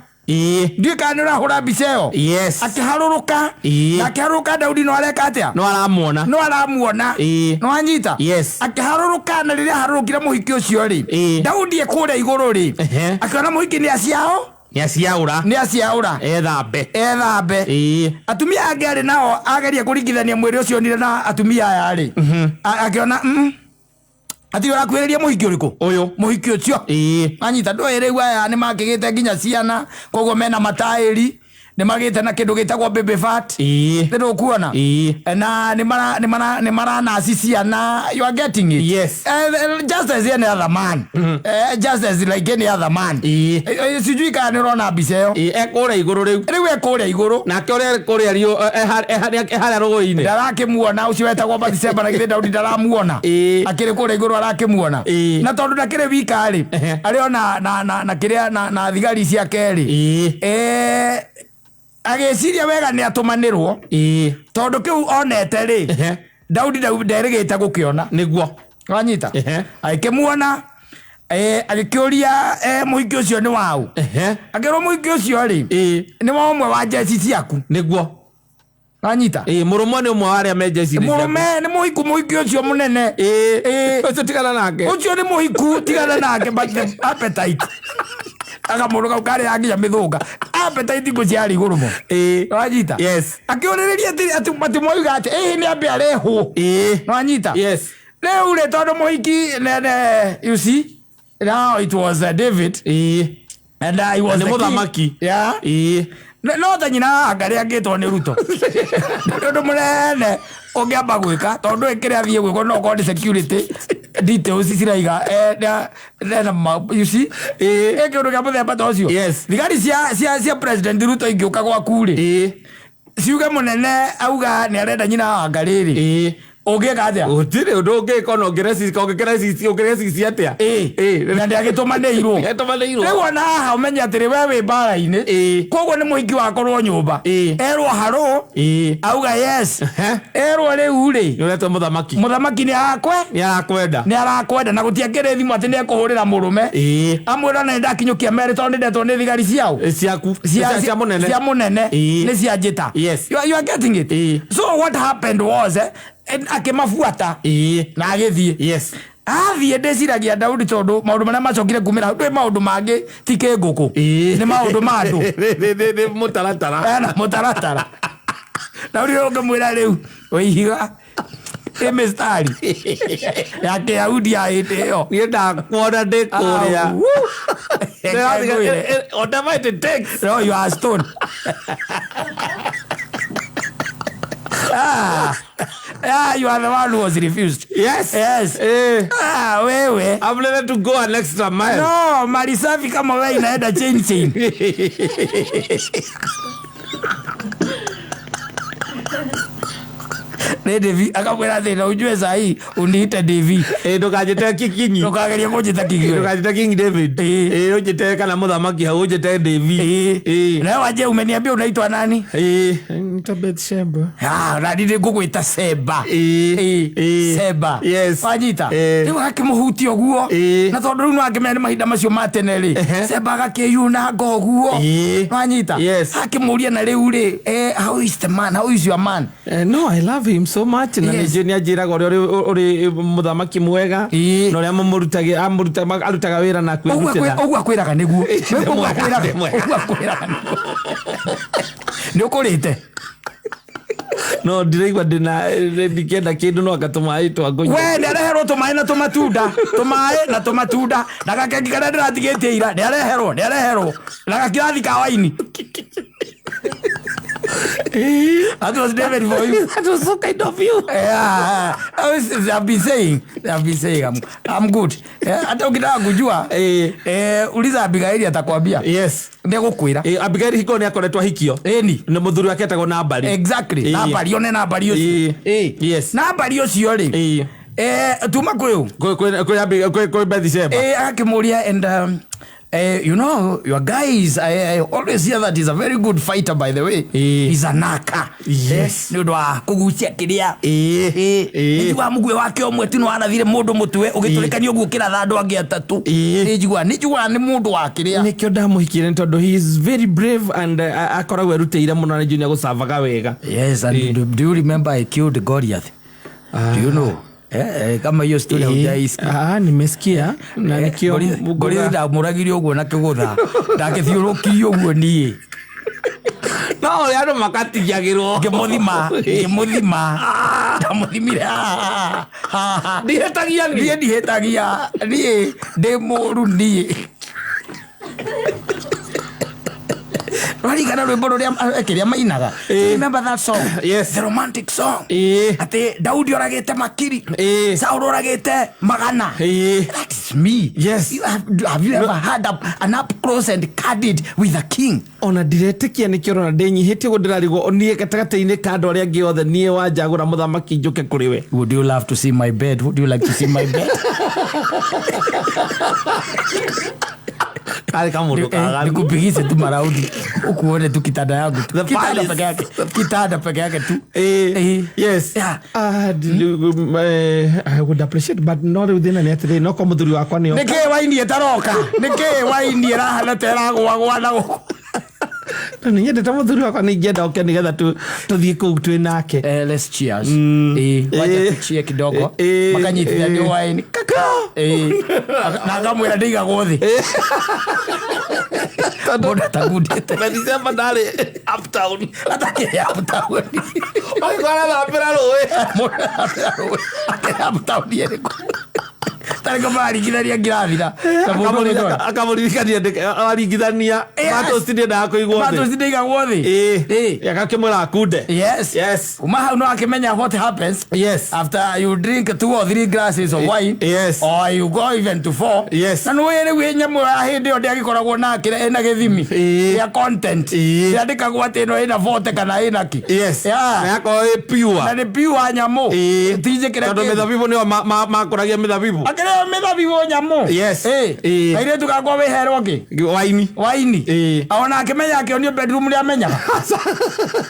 Speaker 1: Ndiũĩ kana nĩ ũrahũra mbica ĩyo.
Speaker 2: Yes.
Speaker 1: Akĩharũrũka. Na akĩharũrũka, Daudi no areka atĩa?
Speaker 2: No aramuona.
Speaker 1: No aramuona. No anyita. Akĩharũrũka, na rĩrĩa aharũrũkire mũhiki ũcio rĩ, Daudi e kũrĩa igũrũ rĩ, akĩona mũhiki nĩ aciao.
Speaker 2: Nĩ aciaũra.
Speaker 1: Nĩ aciaũra.
Speaker 2: Ethambe.
Speaker 1: Ethambe. Atumia angĩ arĩ nao, ageria kũringithania mwĩrĩ ũcio onire na atumia aya rĩ, akĩona atirĩ ũrakuhĩrĩria mũhiki ũrĩkũ.
Speaker 2: Ũyũ.
Speaker 1: Mũhiki ũcio. Anyita, ndũĩ rĩu aya nĩ makĩgĩte nginya ciana, koguo mena mataĩri, nĩ magĩte na kĩndũ gĩtagwo baby fat. Nĩ ndũkuona? Na nĩ maranaci ciana. You are getting it?
Speaker 2: Yes.
Speaker 1: Just as any other man, just as like any other man. Sijui kana nĩ ũrona mbica ĩyo.
Speaker 2: E kũrĩa igũrũ rĩu.
Speaker 1: Rĩu e kũrĩa igũrũ.
Speaker 2: Nake ũrĩa kũrĩa riũ e harĩa rũĩ-inĩ.
Speaker 1: Ndarakĩmuona ũcio wetagwo Bathsheba, na githĩ Daudi ndaramuona? Akĩrĩ kũrĩa igũrũ arakĩmuona. Na tondũ ndakĩrĩ wika rĩ, arĩ o na kĩrĩa na thigari ciake rĩ, agĩciria wega nĩ atũmanĩrwo, tondũ kĩu onete rĩ, Daudi nderĩgĩte gũkĩona.
Speaker 2: Nĩguo.
Speaker 1: Wanyita? Agĩkĩmuona, agĩkĩũria, mũhiki ũcio nĩ waũ? Akĩrwo mũhiki ũcio rĩ, nĩ wa ũmwe wa njeci ciaku. Wanyita?
Speaker 2: Mũrũme nĩ ũmwe wa arĩa me njeci-inĩ ciaku.
Speaker 1: Mũrũme nĩ mũhiku, mũhiki ũcio mũnene.
Speaker 2: Ũcio tigana nake.
Speaker 1: Ũcio nĩ mũhiku, tigana nake. But the appetite, akamũndũ kau karĩa nginya mĩthũnga, appetite ngũ ciarĩ igũrũ mũno. Wanyita?
Speaker 2: Yes.
Speaker 1: Akĩũrĩrĩria atĩ matimoiga atĩ ĩhĩ nĩ ambe arehwo. Wanyita?
Speaker 2: Yes.
Speaker 1: Rĩu rĩ, tondũ mũhiki you see now it was David and he was
Speaker 2: Na nĩ
Speaker 1: the king.
Speaker 2: Mũthamaki.
Speaker 1: Yeah. No ta nyina wa Ngarĩ angĩtwo nĩ Ruto, nĩ ũndũ mũnene ũngĩamba gwĩka, tondũ ndũĩ kĩrĩa athiĩ gwĩkwo, no ũkorwo nĩ security details ciraiga you see, kĩũndũ kĩa mũthemba ta ũcio. Thigari cia President Ruto ingĩũka gwaku rĩ, ciuge mũnene auga nĩ arenda nyina wa Ngarĩ rĩ, Ũngĩka atĩa?
Speaker 2: Gũtirĩ ũndũ ũngĩka ona ũngĩrecici atĩa.
Speaker 1: Ĩĩ. Na ndĩagĩtũmanĩirwo.
Speaker 2: Ndĩagĩtũmanĩirwo.
Speaker 1: Rĩu ona haha ũmenye atĩrĩ, we wĩ mbara-inĩ. Koguo nĩ mũhiki wakorwo nyũmba. Erwo harũ. Auga yes. Erwo rĩu rĩ.
Speaker 2: Nĩ ũretwo mũthamaki.
Speaker 1: Mũthamaki nĩ arakwe.
Speaker 2: Nĩ arakwenda.
Speaker 1: Nĩ arakwenda na gũtiakĩrĩ thimũ atĩ nĩ ekũhũrĩra mũrũme. Amwĩra ona nĩ ndakinyũkia merĩ tondũ nĩ ndetwo nĩ thigari ciao.
Speaker 2: Ciaku. Cia mũnene.
Speaker 1: Cia mũnene. Nĩ cia njĩta.
Speaker 2: Yes.
Speaker 1: You are getting it. So what happened was akĩmabuata. Na agĩthiĩ.
Speaker 2: Yes.
Speaker 1: Athiĩ ndĩciragia Daudi tondũ maũndũ marĩa macokire kumĩra hau ndũĩ maũndũ mangĩ ti kĩngũkũ. Nĩ maũndũ ma andũ.
Speaker 2: Nĩ mũtaratara.
Speaker 1: Ena mũtaratara. Daudi ũngĩmwĩra rĩu wĩ ihiga ĩ mĩstari ya Kĩyahudi ya hĩndĩ ĩyo.
Speaker 2: Niĩ ndakuona ndĩ kũrĩa. Whatever it takes.
Speaker 1: No, you are stone. You are the one who was refused.
Speaker 2: Yes.
Speaker 1: Yes. Wewe.
Speaker 2: I'm ready to go an extra mile.
Speaker 1: No, mali safi kama wewe inaenda chain chain. Devi akamwĩra thĩna ujue saa hii uniite Devi.
Speaker 2: Ndũkanjĩte Kingi.
Speaker 1: Ndũkagerie kũnjĩta Kingi.
Speaker 2: Ndũkanjĩte King David. Ũnjĩte kana mũthamaki hau ũnjĩte Devi.
Speaker 1: Na waje umeniambia unaitwa nani?
Speaker 2: Nita Bethsheba.
Speaker 1: Na nĩ ngũgwĩta Seba. Seba.
Speaker 2: Yes.
Speaker 1: Wanyita? Rĩu akĩmũhutia ũguo. Na tondũ rĩu no akĩmenya nĩ mahinda macio ma tene rĩ. Seba agakĩyunanga ũguo. Wanyita?
Speaker 2: Yes.
Speaker 1: Akĩmũria na rĩu rĩ, how is the man? How is your man?
Speaker 2: No, I love him so much. Na nĩ nĩanjĩraga ũrĩa ũrĩ mũthamaki mwega na ũrĩa mũmũrutaga arutaga wĩra na kwĩrutĩra.
Speaker 1: Ũguo akwĩraga nĩguo. Ũguo akwĩraga nĩguo. Nĩ ũkũrĩte?
Speaker 2: No ndiraigua ndĩna ndikĩenda kĩndũ no anga tũmaĩ twa ngũnyua.
Speaker 1: We nĩareherwo tũmaĩ na tũmatunda. Tũmaĩ na tũmatunda. Na gakeki karĩa ndĩratigĩtie ira nĩareherwo, nĩareherwo. Na gakirathi ka waini. That was David for you.
Speaker 2: That was so kind of you.
Speaker 1: Yeah, I've been saying, I'm good. Hata ukitaka kujua, uliza Abigaili atakwambia.
Speaker 2: Yes.
Speaker 1: Ndegũkwĩra.
Speaker 2: Abigaili hiko nĩ akoretwo ahikio.
Speaker 1: Ĩni.
Speaker 2: Na mũthuri wake etagwo Nabali.
Speaker 1: Exactly. Nabali, one Nabali ũcio.
Speaker 2: Yes.
Speaker 1: Nabali ũcio rĩ. Tuma kwĩ ũ?
Speaker 2: Kwĩ Bethsheba.
Speaker 1: Agakĩmũria and you know, your guys, I always hear that he's a very good fighter, by the way. He's a naka.
Speaker 2: Yes.
Speaker 1: Nĩ ũndũ wa kũgucia kĩrĩa. Nĩnjiguaga mũguĩ wake ũmwe tu nĩwarathire mũndũ mũtwe ũgĩtũrĩkania ũguo ũkĩratha andũ angĩ atatũ. Nĩnjiguaga nĩ mũndũ wa kĩrĩa.
Speaker 2: Nĩkĩo ndamũhikire nĩ tondũ he is very brave and akoragwo erutĩire mũno na nĩnjũĩ nĩagũcavaga wega.
Speaker 1: Yes, and do you remember I killed Goliath? Do you know? Kama hiyo story haujaisikia.
Speaker 2: Nimesikia na nikio
Speaker 1: Goliath ndamũragire ũguo na kĩgũtha. Ndakĩthiũrũkirie ũguo niĩ.
Speaker 2: No ũrĩa andũ makatigiagĩrwo.
Speaker 1: Ngĩmũthima. Ndamũthimire.
Speaker 2: Ndihĩtagia niĩ.
Speaker 1: Niĩ ndihĩtagia. Niĩ ndĩ mũũru niĩ. Rwarigana rwĩmbo rũrĩa kĩrĩa mainaga. Remember that song?
Speaker 2: Yes.
Speaker 1: The romantic song. Atĩ Daudi oragĩte makiri. Saul oragĩte magana. That is me.
Speaker 2: Yes.
Speaker 1: Have you ever had an up close and candid with a king?
Speaker 2: Ona ndiretĩkia nĩkĩo ũrona ndĩnyihĩtie ũguo ndĩrarigwo niĩ gatagatĩ-inĩ ka andũ arĩa angĩ othe niĩ wanjagũra mũthamaki njũke kũrĩ we.
Speaker 1: Would you love to see my bed? Would you like to see my bed?
Speaker 2: Kale kama mundu kaganu.
Speaker 1: Nikupigize tu maraudi. Ukuone tu kitanda yangu tu. Kitanda peke yake. Kitanda peke yake tu.
Speaker 2: Yes.
Speaker 1: Yeah.
Speaker 2: I would appreciate but not within an today. No kwa muthuri wakwa nĩ.
Speaker 1: Nĩkĩ waini ĩtaroka? Nĩkĩ waini ĩrahana ta ĩragũagũa na gũkũ?
Speaker 2: Nĩ nyendete muthuri wakwa nĩ ingĩenda oke nĩgetha tũthiĩ kũu twĩ nake.
Speaker 1: Let's cheers. Wacha tuchie kidogo. Makanyitithania waini. Kaka. Na akamwĩra ndĩigagwo thĩ. Mbona atagundĩte?
Speaker 2: Bethsheba ndarĩ uptown.
Speaker 1: Atakĩrĩ uptown.
Speaker 2: Agĩkorwo arathambĩra rũĩ.
Speaker 1: Mũndũ arathambĩra rũĩ. Akĩrĩ uptown ĩrĩkũ? Tarĩko mararingithania ngirathi na na mũndũ ũgĩtwara.
Speaker 2: Akamũririkania aringithania
Speaker 1: Yes.
Speaker 2: matosti ndĩendaga kũigwo thĩ.
Speaker 1: Matosti ndĩigagwo thĩ.
Speaker 2: Ĩĩ.
Speaker 1: Ĩĩ.
Speaker 2: Agakĩmwĩra akunde.
Speaker 1: Yes.
Speaker 2: Yes.
Speaker 1: Kuma hau no akĩmenya what happens
Speaker 2: Yes.
Speaker 1: after you drink two or three glasses of wine.
Speaker 2: Yes.
Speaker 1: Or you go even to four.
Speaker 2: Yes.
Speaker 1: Na nĩ rĩu ĩ nyamũ ya hĩndĩ ĩyo ndĩagĩkoragwo na kĩrĩa ĩna gĩthimi
Speaker 2: Ĩĩ.
Speaker 1: gĩa content.
Speaker 2: Ĩĩ.
Speaker 1: Yandĩkagwo atĩ ĩno ĩna 40 kana ĩna kĩ.
Speaker 2: Yes.
Speaker 1: Yeah.
Speaker 2: Na yakorwo ĩ pure.
Speaker 1: Na nĩ pure nyamũ.
Speaker 2: Ĩĩ.
Speaker 1: Tinjĩkĩre
Speaker 2: Tondũ
Speaker 1: kĩndũ.
Speaker 2: mĩthabibũ nĩyo makũragia mĩthabibũ.
Speaker 1: Akĩrĩo mĩthabibũ nyamũ.
Speaker 2: Yes.
Speaker 1: Ĩĩ.
Speaker 2: Ĩĩ.
Speaker 1: Kairĩtu gakwa wĩherwo kĩ?
Speaker 2: Waini.
Speaker 1: Waini.
Speaker 2: Ĩĩ.
Speaker 1: Ona akĩmenya akĩonio bedroom nĩ amenyaga.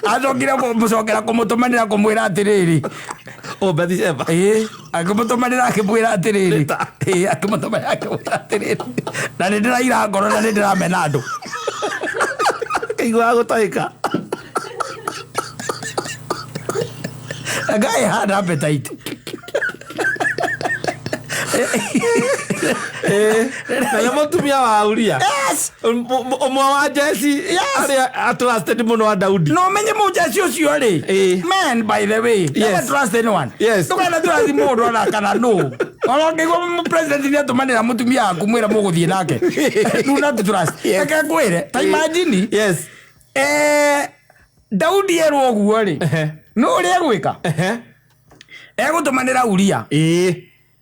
Speaker 1: Acokire kũmũcokera kũmũtũmanĩra kũmwĩra atĩrĩrĩ.
Speaker 2: O Bathsheba.
Speaker 1: Ĩĩ, akĩmũtũmanĩra akĩmwĩra atĩrĩrĩ. Ĩĩ, akĩmũtũmanĩra akĩmwĩra atĩrĩrĩ. Na nĩ ndĩraira ngoro na nĩ ndĩramena andũ.
Speaker 2: Kaiguaga gũtahĩka.
Speaker 1: The guy had appetite.
Speaker 2: Na nĩ mũtumia wa Uria.
Speaker 1: Yes!
Speaker 2: Ũmwe wa jeci
Speaker 1: Yes.
Speaker 2: arĩa atrusted mũno wa Daudi.
Speaker 1: No menye mũjeci ũcio rĩ.
Speaker 2: Ĩĩ.
Speaker 1: Man, by the way, never trust anyone.
Speaker 2: Yes.
Speaker 1: Ndũkana trust mũndũ ona kana nũ. Ona ũngĩigua president nĩ atũmanĩra mũtumia waku mwĩra mũgũthiĩ nake. Do not trust.
Speaker 2: Yes.
Speaker 1: Reke ngwĩre, ta imagine
Speaker 2: Yes.
Speaker 1: Daudi erwo ũguo rĩ.
Speaker 2: Ehe.
Speaker 1: Nũ ũrĩa egwĩka?
Speaker 2: Ehe.
Speaker 1: Egũtũmanĩra Uria.
Speaker 2: Ĩĩ.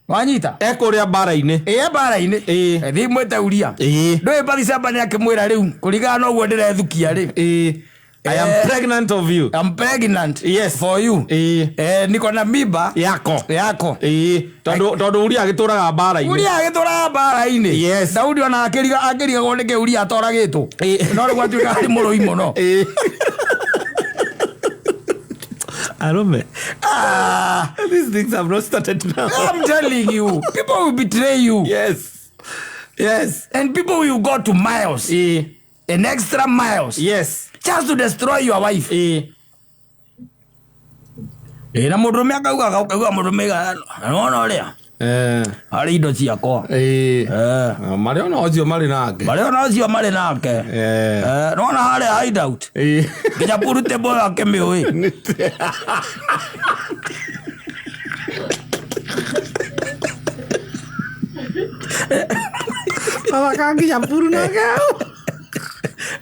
Speaker 1: Wanyita?
Speaker 2: Ekũrĩa mbara-inĩ.
Speaker 1: Ĩĩ mbara-inĩ.
Speaker 2: Ĩĩ.
Speaker 1: Thiĩ mwĩte Uria.
Speaker 2: Ĩĩ.
Speaker 1: Ndũĩ Bathsheba nĩ akĩmwĩra rĩu kũringana na ũguo ndĩrethukia rĩ.
Speaker 2: Ĩĩ. I am
Speaker 1: Eh.
Speaker 2: pregnant of you.
Speaker 1: I'm pregnant
Speaker 2: Yes.
Speaker 1: for you.
Speaker 2: Ĩĩ.
Speaker 1: Niko na mimba
Speaker 2: Yako.
Speaker 1: yako.
Speaker 2: Ĩĩ. Tondũ tondũ Uria agĩtũraga mbara-inĩ.
Speaker 1: Uria agĩtũraga mbara-inĩ.
Speaker 2: Yes.
Speaker 1: Daudi ona akĩriga akĩrigagwo nĩkĩ Uria atoragĩtwo.
Speaker 2: Ĩĩ.
Speaker 1: No rĩu atuĩka arĩ mũrũi mũno.
Speaker 2: Ĩĩ. Arũme.
Speaker 1: Ah,
Speaker 2: These things have not started now.
Speaker 1: I'm telling you, people will betray you.
Speaker 2: Yes. Yes.
Speaker 1: And people will go to miles,
Speaker 2: Ĩĩ.
Speaker 1: an extra miles,
Speaker 2: Yes.
Speaker 1: just to destroy your wife.
Speaker 2: Ĩĩ.
Speaker 1: Ĩĩ, na mũndũrũme akauga ũkaigua mũndũrũme nona ũrĩa
Speaker 2: Eh.
Speaker 1: harĩ indo ciakwa.
Speaker 2: Ĩĩ.
Speaker 1: Eh,
Speaker 2: Marĩ ona ũcio marĩ nake.
Speaker 1: marĩ ona ũcio marĩ nake.
Speaker 2: Eh.
Speaker 1: Eh, nona harĩa hideout.
Speaker 2: Ĩĩ.
Speaker 1: Nginya pool table ĩyo akĩmĩũĩ.
Speaker 2: Athaka nginya puru nake.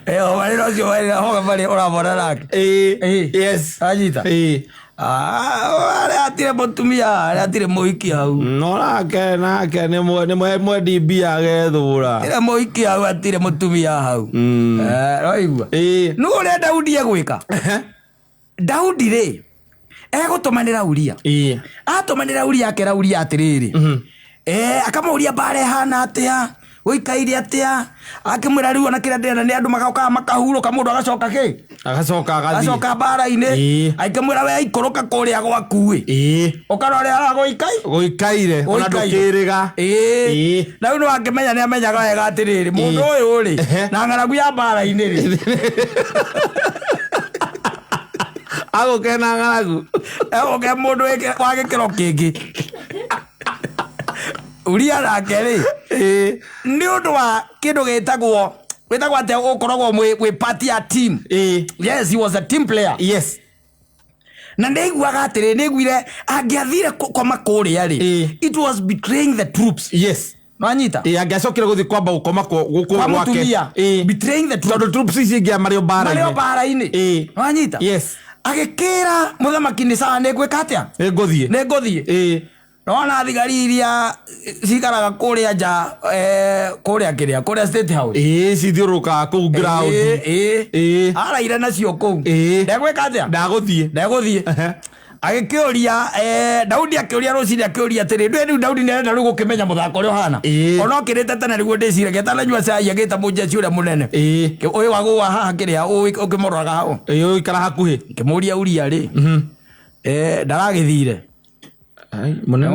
Speaker 1: Eh, o marĩ na ũcio marĩ na hoga marĩ ũramona nake.
Speaker 2: Ĩĩ.
Speaker 1: Ĩĩ.
Speaker 2: Yes.
Speaker 1: Anyita.
Speaker 2: Ĩĩ.
Speaker 1: Ah, arĩa atirĩ mũtumia, arĩa atirĩ mũhiki hau.
Speaker 2: No nake nake nĩ nĩ mwendi mbia agethũra.
Speaker 1: Atirĩ mũhiki hau, atirĩ mũtumia hau. Eh, ũraigua?
Speaker 2: Ĩĩ.
Speaker 1: Nũ ũrĩa Daudi egwĩka? Daudi rĩ, egũtũmanĩra Uria.
Speaker 2: Ĩĩ.
Speaker 1: Atũmanĩra Uria akera Uria atĩrĩrĩ. Eh, akamũria mbara ĩhana atĩa? Gũikaire atĩa? Akĩmwĩra rĩu ona kĩrĩa ndĩrenda nĩ andũ magokaga makahurũka mũndũ agacoka kĩ?
Speaker 2: Agacoka agathiĩ.
Speaker 1: Agacoka mbara-inĩ.
Speaker 2: Ĩĩ.
Speaker 1: Akĩmwĩra we aikũrũka kũrĩa gwaku ĩ.
Speaker 2: Ĩĩ.
Speaker 1: Ũkarora ũrĩa gũikai.
Speaker 2: Gũikaire ona
Speaker 1: Gũikaire.
Speaker 2: ndũkĩrĩga.
Speaker 1: Ĩĩ.
Speaker 2: Ĩĩ.
Speaker 1: Na rĩu nĩwakĩmenya nĩamenyaga wega atĩrĩrĩ mũndũ ũyũ rĩ
Speaker 2: Ehe.
Speaker 1: na ng'aragu ya mbara-inĩ rĩ
Speaker 2: Agũke na ng'aragu.
Speaker 1: egũke mũndũ wa gĩkĩro kĩngĩ. Uria nake rĩ
Speaker 2: Ĩĩ.
Speaker 1: nĩ ũndũ wa kĩndũ gĩtagwo wĩtagwo atĩa ũkoragwo wĩ part ya team.
Speaker 2: Ĩĩ.
Speaker 1: Yes, he was a team player.
Speaker 2: Yes.
Speaker 1: Na nĩaiguaga atĩrĩ nĩaiguire angĩathire koma kũrĩa rĩ
Speaker 2: Ĩĩ.
Speaker 1: it was betraying the troops.
Speaker 2: Yes.
Speaker 1: Nwanyita?
Speaker 2: Ĩĩ angĩacokire gũthiĩ kwamba gũkoma gũkũ
Speaker 1: Kwa
Speaker 2: gwake.
Speaker 1: mũtumia.
Speaker 2: Ĩĩ.
Speaker 1: Betraying the troops.
Speaker 2: Tondũ troops ici ingĩ marĩ o mbara-inĩ.
Speaker 1: Marĩ o mbara-inĩ.
Speaker 2: Ĩĩ.
Speaker 1: Nwanyita?
Speaker 2: Yes.
Speaker 1: Agĩkĩra mũthamaki nĩ sawa nĩngwĩka atĩa?
Speaker 2: Nĩngũthiĩ.
Speaker 1: Nĩngũthiĩ.
Speaker 2: Ĩĩ.
Speaker 1: Nona thigari iria cikaraga kũrĩa nja kũrĩa kĩrĩa kũrĩa State House.
Speaker 2: Ĩĩ cithiũrũrũkaga kũu ground.
Speaker 1: Ĩĩ.
Speaker 2: Ĩĩ.
Speaker 1: Araire nacio kũu.
Speaker 2: Ĩĩ.
Speaker 1: Ndegwĩka atĩa?
Speaker 2: Ndagũthiĩ.
Speaker 1: Ndegũthiĩ.
Speaker 2: Ehe.
Speaker 1: Agĩkĩũria Daudi akĩũria rũcinĩ akĩũria atĩrĩ ndũĩ rĩu Daudi nĩarenda rĩu gũkĩmenya mũthako ũrĩa ũhana.
Speaker 2: Ĩĩ.
Speaker 1: Ona okĩrĩte tene nĩguo ndĩciragia atananyua cai agĩta mũnjeci ũrĩa mũnene.
Speaker 2: Ĩĩ.
Speaker 1: Ũyũ wagũa haha kĩrĩa ũkĩmũroraga hau.
Speaker 2: Ĩĩ ũikara hakuhĩ.
Speaker 1: Ngĩmũria Uria rĩ. Ndaragĩthire.
Speaker 2: Ai, mũnene.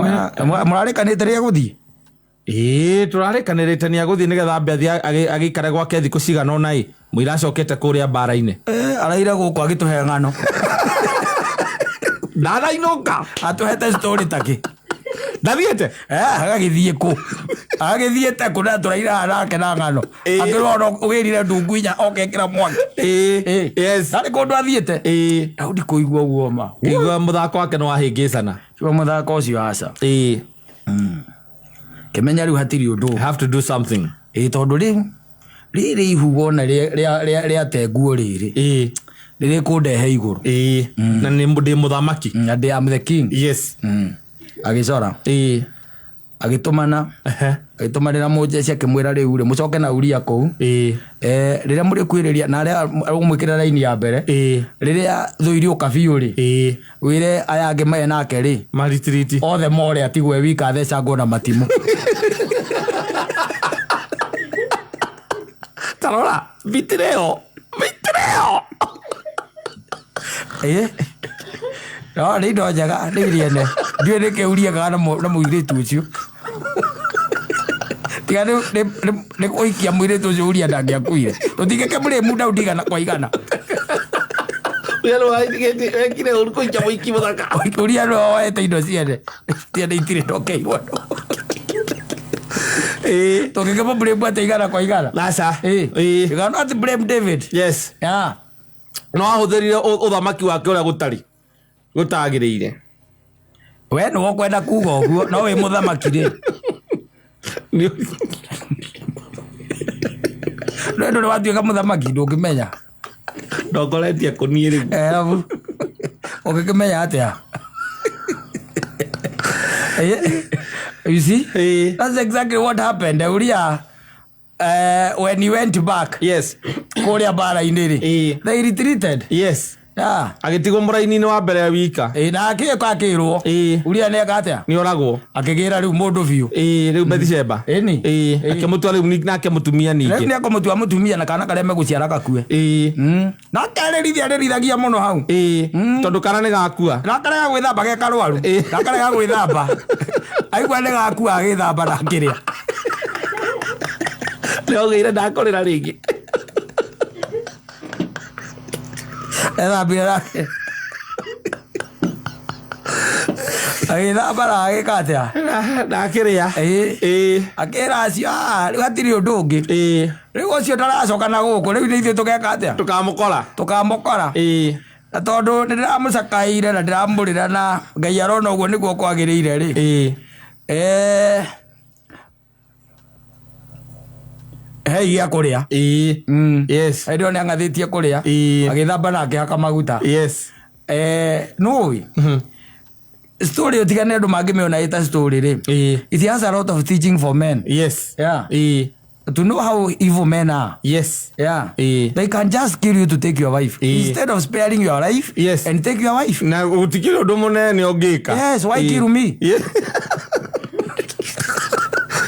Speaker 1: Mũrarĩkanĩte rĩrĩa gũthiĩ?
Speaker 2: Ĩĩ tũrarĩkanĩrĩte nĩ agũthiĩ nĩgetha ambe athiĩ agĩikare gwake thikũ cigana ũna ĩ mũira acokete kũrĩa mbara-inĩ.
Speaker 1: Araire gũkũ agĩtũhe ng'ano.
Speaker 2: Ndanainũka.
Speaker 1: Atũhete story takĩ.
Speaker 2: Ndathiĩte?
Speaker 1: Agagĩthiĩ kũ? Agagĩthiĩte kũ na tũraire haha nake na ng'ano.
Speaker 2: Ĩĩ.
Speaker 1: Akĩrwo ona ũgĩrire ndungu inya okekĩra mwaki.
Speaker 2: Ĩĩ. Yes.
Speaker 1: Ndarĩ kũndũ athiĩte.
Speaker 2: Ĩĩ.
Speaker 1: Daudi kũigua ũguo ma.
Speaker 2: Kĩigua mũthako wake nĩ wahĩngĩcana.
Speaker 1: Kĩigua mũthako ũcio aca.
Speaker 2: Ĩĩ.
Speaker 1: Kĩmenya rĩu hatirĩ ũndũ.
Speaker 2: I have to do something.
Speaker 1: Ĩ tondũ rĩu rĩrĩ ihu wona rĩate nguo rĩrĩ rĩrĩkũndehe igũrũ.
Speaker 2: Ĩĩ, na nĩ ndĩ mũthamaki.
Speaker 1: And I am the king. Agĩcora. Agĩtũmana. Agĩtũmanĩra mũnjeci akĩmwĩra rĩu rĩ mũcoke na Uria kũu. Rĩrĩa mũrĩkuhĩrĩria na arĩa ũmwĩkĩre raini ya mbere. Rĩrĩa thũ iriũka biũ rĩ, wĩre aya angĩ me nake rĩ,
Speaker 2: Maritiriti.
Speaker 1: othe more atigwo e wika athecangwo na matimũ.
Speaker 2: Tarora bitireo bitireo.
Speaker 1: Ĩ. No nĩ indo njega nĩ iriene. Ndiũĩ nĩkĩ Uria ekaga na mũirĩtu ũcio. Tiga nĩ kũhikia mũirĩtu ũcio Uria ndangĩakuire. Tũtingĩkĩmũrĩmu Daudi igana kwa igana.
Speaker 2: Uria nĩ wekire ũru kũikia mũiki mũthaka.
Speaker 1: Uria nĩwe woete indo ciene. Ciene itirĩ ndokeirwo. Tũngĩkĩmũblame atĩa igana kwa igana?
Speaker 2: Aca.
Speaker 1: Ĩ. You cannot blame David.
Speaker 2: Yes.
Speaker 1: Yeah.
Speaker 2: No ahũthĩrire ũthamaki wake ũrĩa gũtarĩ gũtagĩrĩire.
Speaker 1: We nĩwe ũkwenda kuga ũguo no wĩ mũthamaki rĩ. No ndũrĩ watuĩka mũthamaki ndũngĩmenya.
Speaker 2: Ndongoretie kũniĩ rĩu.
Speaker 1: Abu. Ũngĩkĩmenya atĩa? You see? That's exactly what happened. Uria when he went back.
Speaker 2: Yes.
Speaker 1: Kũrĩa mbara-inĩ rĩ. They retreated.
Speaker 2: Yes.
Speaker 1: Yeah.
Speaker 2: Agĩtigwo mũraini-inĩ wa mbere wika.
Speaker 1: Na akĩka akĩrwo. Uria nĩeka atĩa?
Speaker 2: Nĩ oragwo.
Speaker 1: Akĩgĩra rĩu mũndũ biũ.
Speaker 2: Rĩu Bathsheba.
Speaker 1: Ĩni.
Speaker 2: Akĩmũtua rĩu nake mũtumia ningĩ.
Speaker 1: Rĩu nĩekũmũtua mũtumia na kana karĩa megũciara gakue. Na akarĩrithia arĩrithagia mũno hau.
Speaker 2: Tondũ kana nĩ gakua.
Speaker 1: Na akarega gwĩthamba ge karwaru. Na akarega gwĩthamba. Aigua nĩ gakua agĩthamba na akĩrĩa.
Speaker 2: Nĩaugĩire ndakũrĩra rĩngĩ.
Speaker 1: Ethambire nake. Agĩthamba na agĩka atĩa?
Speaker 2: Na akĩrĩa.
Speaker 1: Akĩra acio, rĩu hatirĩ ũndũ ũngĩ. Rĩu ũcio ndaracoka na gũkũ, rĩu nĩ ithuĩ tũgeka atĩa?
Speaker 2: Tũkamũkora.
Speaker 1: Tũkamũkora. Na tondũ nĩndĩramũcakaĩire na ndĩramũrĩra na Ngai arona ũguo nĩguo kwagĩrĩire rĩ. Hei gĩa kũrĩa.
Speaker 2: Yes.
Speaker 1: Hĩndĩ ĩyo nĩang'athĩtie kũrĩa. Agĩthamba na akĩhaka maguta.
Speaker 2: Yes.
Speaker 1: Nũĩ? Story ũtigane andũ mangĩmĩona ĩta story rĩ. It has a lot of teaching for men.
Speaker 2: Yes.
Speaker 1: Yeah. To know how evil men are.
Speaker 2: Yes.
Speaker 1: Yeah. They can just kill you to take your wife. Instead of sparing your life.
Speaker 2: Yes.
Speaker 1: And take your wife.
Speaker 2: Na gũtikĩrĩ ũndũ mũnene ũngĩka.
Speaker 1: Yes, why kill me?
Speaker 2: Yes.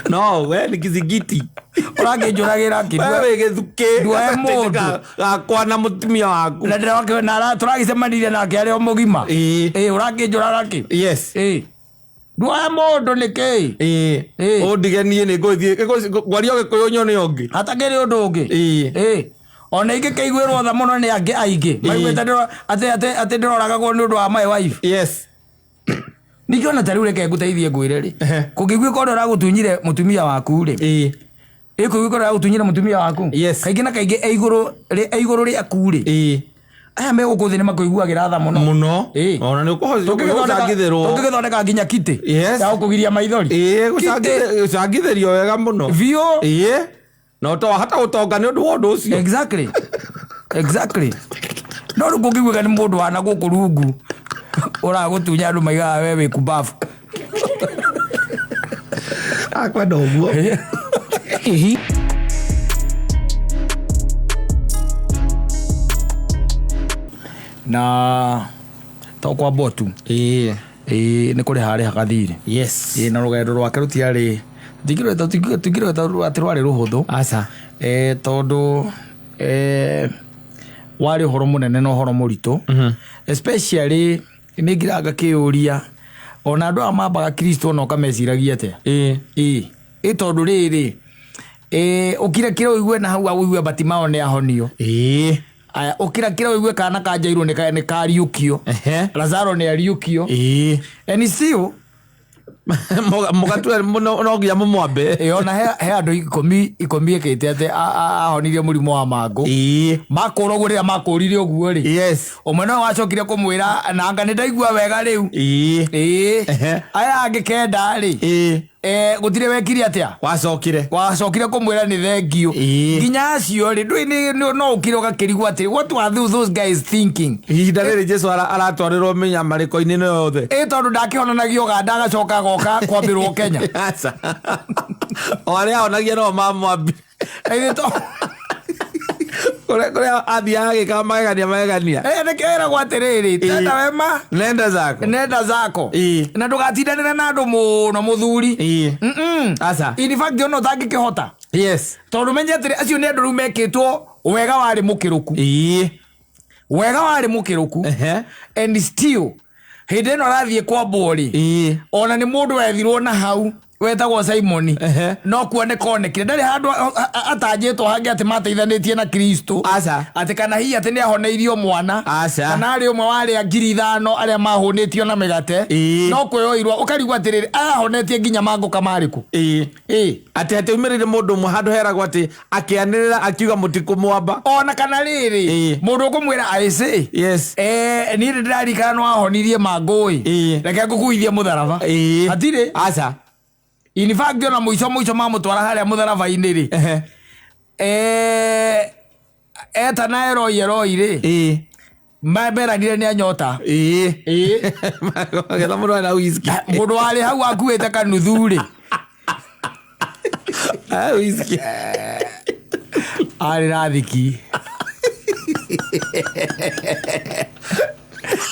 Speaker 2: No, we nĩ kizingiti.
Speaker 1: Ũrakĩnjũragĩra kĩ?
Speaker 2: We wĩ gĩthukĩ.
Speaker 1: Nduoe mũndũ.
Speaker 2: Gakwa na mũtumia waku.
Speaker 1: Na ndĩrakĩ tũragĩcemanirie nake arĩ o mũgima. Ũrakĩnjũraga kĩ?
Speaker 2: Yes.
Speaker 1: Nduoe mũndũ nĩkĩ?
Speaker 2: Ũndige niĩ nĩ ngũthiĩ ngwaria Gĩkũyũ nyone ũngĩ.
Speaker 1: Hatakĩrĩ ũndũ ũngĩ. Ona ingĩkĩiguĩrwo tha mũno nĩ angĩ aingĩ. Maiguĩte atĩ ndĩroragagwo nĩ ũndũ wa my wife.
Speaker 2: Yes.
Speaker 1: Ningĩ ona ta rĩu reke ngũteithie ngwĩre rĩ. Kũngĩiguĩka ũrĩa ũragũtunyire mũtumia waku rĩ. Ĩkũiguĩka ũrĩa ũragũtunyire mũtumia waku.
Speaker 2: Yes.
Speaker 1: Kaingĩ na kaingĩ e igũrũ rĩaku rĩ. Aya me gũkũ thĩ nĩ makũiguagĩra tha mũno.
Speaker 2: Mũno. Ona nĩ ũkũgũcangithĩrwo.
Speaker 1: Tũngĩgĩthondeka nginya kitĩ.
Speaker 2: Yes.
Speaker 1: Ya gũkũgiria maithori.
Speaker 2: Gũcangithĩrio wega mũno.
Speaker 1: Biũ.
Speaker 2: Na ũtawahota gũtonga nĩ ũndũ wa ũndũ ũcio.
Speaker 1: Exactly. Exactly. No rĩu kũngĩiguĩka nĩ mũndũ wa na gũkũ rungu ũragũtunya andũ maigaga we wĩ kumbabu.
Speaker 2: Akwenda ũguo.
Speaker 1: Na to kwamba tu. Nĩ kũrĩha arĩhaga thirĩ.
Speaker 2: Yes.
Speaker 1: Na rũgendo rwake rũtiarĩ tũtingĩrweta atĩ rwarĩ rũhũthũ.
Speaker 2: Aca.
Speaker 1: Tondũ warĩ ũhoro mũnene na ũhoro mũritũ. Especially nĩ ngiraga ngakĩũria ona andũ aya mambaga Kristo ona ũkameciragia atĩa. Ĩ tondũ rĩrĩ ũkire kĩra ũigue na hau ũigue Bartimayo nĩ ahonio. Aya ũkira kĩra ũigue kana ka Jairũ nĩ kariũkio. Lazaro nĩ ariũkio. And still
Speaker 2: Mũgatua no nginya mũmwambe.
Speaker 1: Ĩ, ona he andũ 10 ĩkĩte atĩ ahonirie mũrimũ wa mangũ. Makũra ũguo rĩrĩa makũrire ũguo rĩ, ũmwe no wacokire kũmwĩra na anga nĩ ndaigua wega rĩu. Ĩĩ. Aya angĩ 9 rĩ, gũtirĩ wekire atĩa?
Speaker 2: Wacokire.
Speaker 1: Wacokire kũmwĩra nĩ thengiũ. Nginya acio rĩ, ndũĩ no ũkire ũgakĩrigwo atĩrĩ, what were those guys thinking?
Speaker 2: Ihinda rĩrĩ Jesu aratwarĩrwo mĩnyamarĩko-inĩ ĩno yothe.
Speaker 1: Ĩ tondũ ndakĩhonanagia Ũganda agacoka agoka kwambĩrwo Kenya.
Speaker 2: Aca. O arĩa ahonagia no mamwambire.
Speaker 1: Ĩĩ to
Speaker 2: Kũrĩa athiaga agĩkaga magegania magegania.
Speaker 1: Nĩkĩo ĩragwo atĩrĩrĩ, tenda wema
Speaker 2: Nenda zako.
Speaker 1: Nenda zako. Na ndũgatindanĩre na andũ mũno mũthuri.
Speaker 2: Aca.
Speaker 1: In fact ona ũtangĩkĩhota.
Speaker 2: Yes.
Speaker 1: Tondũ menye atĩrĩ, acio nĩ andũ rĩu mekĩtwo wega warĩ mũkĩrũku. Wega warĩ mũkĩrũku. And still hĩndĩ ĩno arathiĩ kwambwo rĩ, ona nĩ mũndũ wethirwo na hau wetagwo Simoni. No kuoneka onekire ndarĩ handũ atanjĩtwo hangĩ atĩ mateithanĩtie na Kristo.
Speaker 2: Aca.
Speaker 1: Atĩ kana hihi atĩ nĩ ahoneirio mwana.
Speaker 2: Aca.
Speaker 1: Kana arĩ ũmwe wa arĩa 5,000 arĩa mahũnĩtio na mĩgate. No kwĩyoirwo ũkarigwo atĩrĩrĩ, ayahonetie nginya mangũka marĩkũ?
Speaker 2: Atĩ hatiaumĩrĩire mũndũ ũmwe handũ heragwo atĩ akĩanĩrĩra akiuga mũtikũmwamba.
Speaker 1: Ona kana rĩrĩ, mũndũ ũkũmwĩra aĩcĩ.
Speaker 2: Yes.
Speaker 1: Niĩ nĩ ndĩraririkana nĩ wahonirie mangũ-ĩ. Reke ngũkuithie mũtharaba. Hatirĩ.
Speaker 2: Aca.
Speaker 1: In fact ona mũico mũico mamũtwara harĩa mũtharaba-inĩ rĩ. Etana Eloi Eloi rĩ. Meranire nĩ anyota.
Speaker 2: Getha mũndũ arĩ na whisky.
Speaker 1: Mũndũ warĩ hau akuĩte kanuthu rĩ.
Speaker 2: Whisky.
Speaker 1: Arĩ na thiki.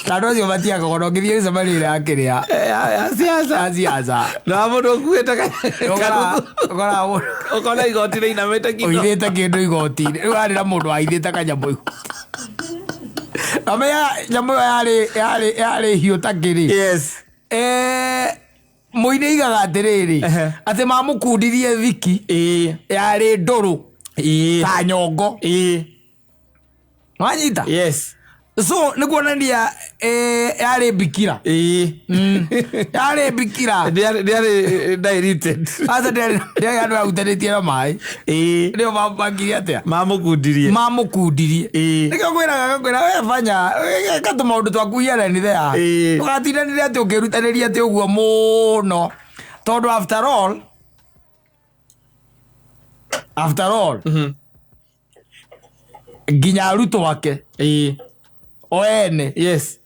Speaker 1: Na andũ acio matiakaga ona ũngĩthiĩ mĩcemanio ĩrĩa ya kĩrĩa.
Speaker 2: Ya siasa.
Speaker 1: Ya siasa.
Speaker 2: Na mũndũ ũkuĩte kanuthu.
Speaker 1: Ũkoraga mũndũ
Speaker 2: Ũkona igoti rĩinamĩte kĩndũ.
Speaker 1: Ũithĩte kĩndũ igoti-inĩ. Rĩu harĩ na mũndũ waithĩte kanyamũ igoti. Na menya nyamũ ĩyo yarĩ hiũ ta kĩrĩ.
Speaker 2: Yes.
Speaker 1: Mũini aigaga atĩrĩrĩ, atĩ mamũkundirie thiki yarĩ ndũrũ ta nyongo. Wanyita?
Speaker 2: Yes.
Speaker 1: So nĩ kuonania yarĩ bikira. Yarĩ bikira.
Speaker 2: Ndĩarĩ diluted.
Speaker 1: Aca ndĩarĩ handũ yahutanĩtie na maĩ. Nĩo mamũbangirie atĩa?
Speaker 2: Mamũkundirie.
Speaker 1: Mamũkundirie. Nĩkĩo ngwĩraga ngakwĩra we fanya, ĩka tũmaũndũ twaku here and there. Ndũgatindanĩre atĩ ũkĩrutanĩria atĩ ũguo mũno. Tondũ after all, nginya arutwo ake. O ene.
Speaker 2: Yes.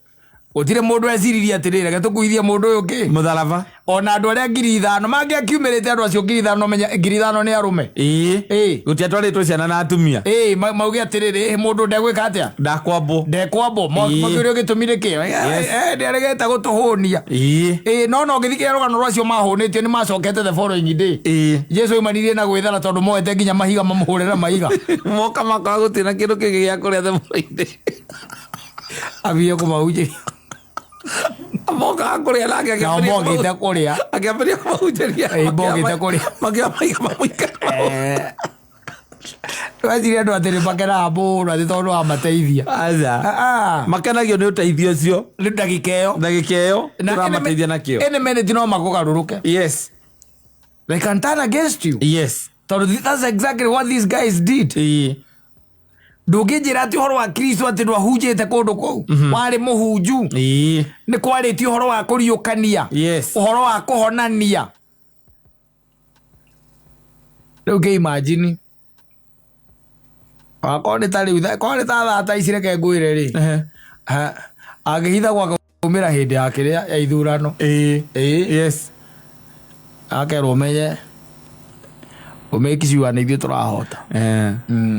Speaker 1: Gũtirĩ mũndũ eciririe atĩrĩrĩ, reke tũkuithie mũndũ ũyũ kĩ?
Speaker 2: Mũtharaba.
Speaker 1: Ona andũ arĩa 5,000 mangĩakiumĩrĩte andũ acio 5,000 menya 5,000 nĩ arũme.
Speaker 2: Gũtiatwarĩtwo ciana na atumia.
Speaker 1: Mauge atĩrĩrĩ, mũndũ ndegwĩka atĩa?
Speaker 2: Ndakwambwo.
Speaker 1: Ndekwambwo. Makĩũrio gĩtũmi nĩ kĩ? Nĩaregete gũtũhũnia. No no ngĩthikĩrĩria rũgano rwacio mahũnĩtio nĩ macokete the following day. Jesu oimanirie na gwĩthara tondũ moete nginya mahiga mamũhũre na mahiga.
Speaker 2: Moka makora gũtirĩ na kĩndũ kĩngĩ gĩa kũrĩa the following day.
Speaker 1: Ambie kũmahunjĩria.
Speaker 2: Moka kũrĩa nake
Speaker 1: Nao
Speaker 2: akĩambĩrĩria
Speaker 1: mokĩte kũrĩa.
Speaker 2: Akĩambĩrĩria kũmahunjĩria.
Speaker 1: Mokĩte kũrĩa.
Speaker 2: Makĩoya mahiga mamũikara.
Speaker 1: Weciria andũ atĩ nĩ makenaga mũno atĩ tondũ wamateithia.
Speaker 2: Aca. Makenagio nĩ ũteithio ũcio.
Speaker 1: Nĩ ndagĩka ĩyo.
Speaker 2: Ndagĩka ĩyo tũramateithia nakĩo.
Speaker 1: Any minute no makũgarũrũke.
Speaker 2: Yes.
Speaker 1: They can turn against you.
Speaker 2: Yes.
Speaker 1: Tondũ that's exactly what these guys did. Ndũngĩnjĩra atĩ ũhoro wa Kristo atĩ ndwahunjĩte kũndũ kũu. Warĩ mũhunju. Nĩ kwarĩtio ũhoro wa kũriũkania.
Speaker 2: Yes.
Speaker 1: Ũhoro wa kũhonania. Rĩu kĩ imagine. Akorwo nĩ ta rĩu, akorwo nĩ ta thaa ta ici reke ngwĩre rĩ. Angĩhitha gwaka kumĩra hĩndĩ ya kĩrĩa ya ithurano.
Speaker 2: Yes.
Speaker 1: Akerwo ũmenye ũmake sure nĩ ithuĩ tũrahota.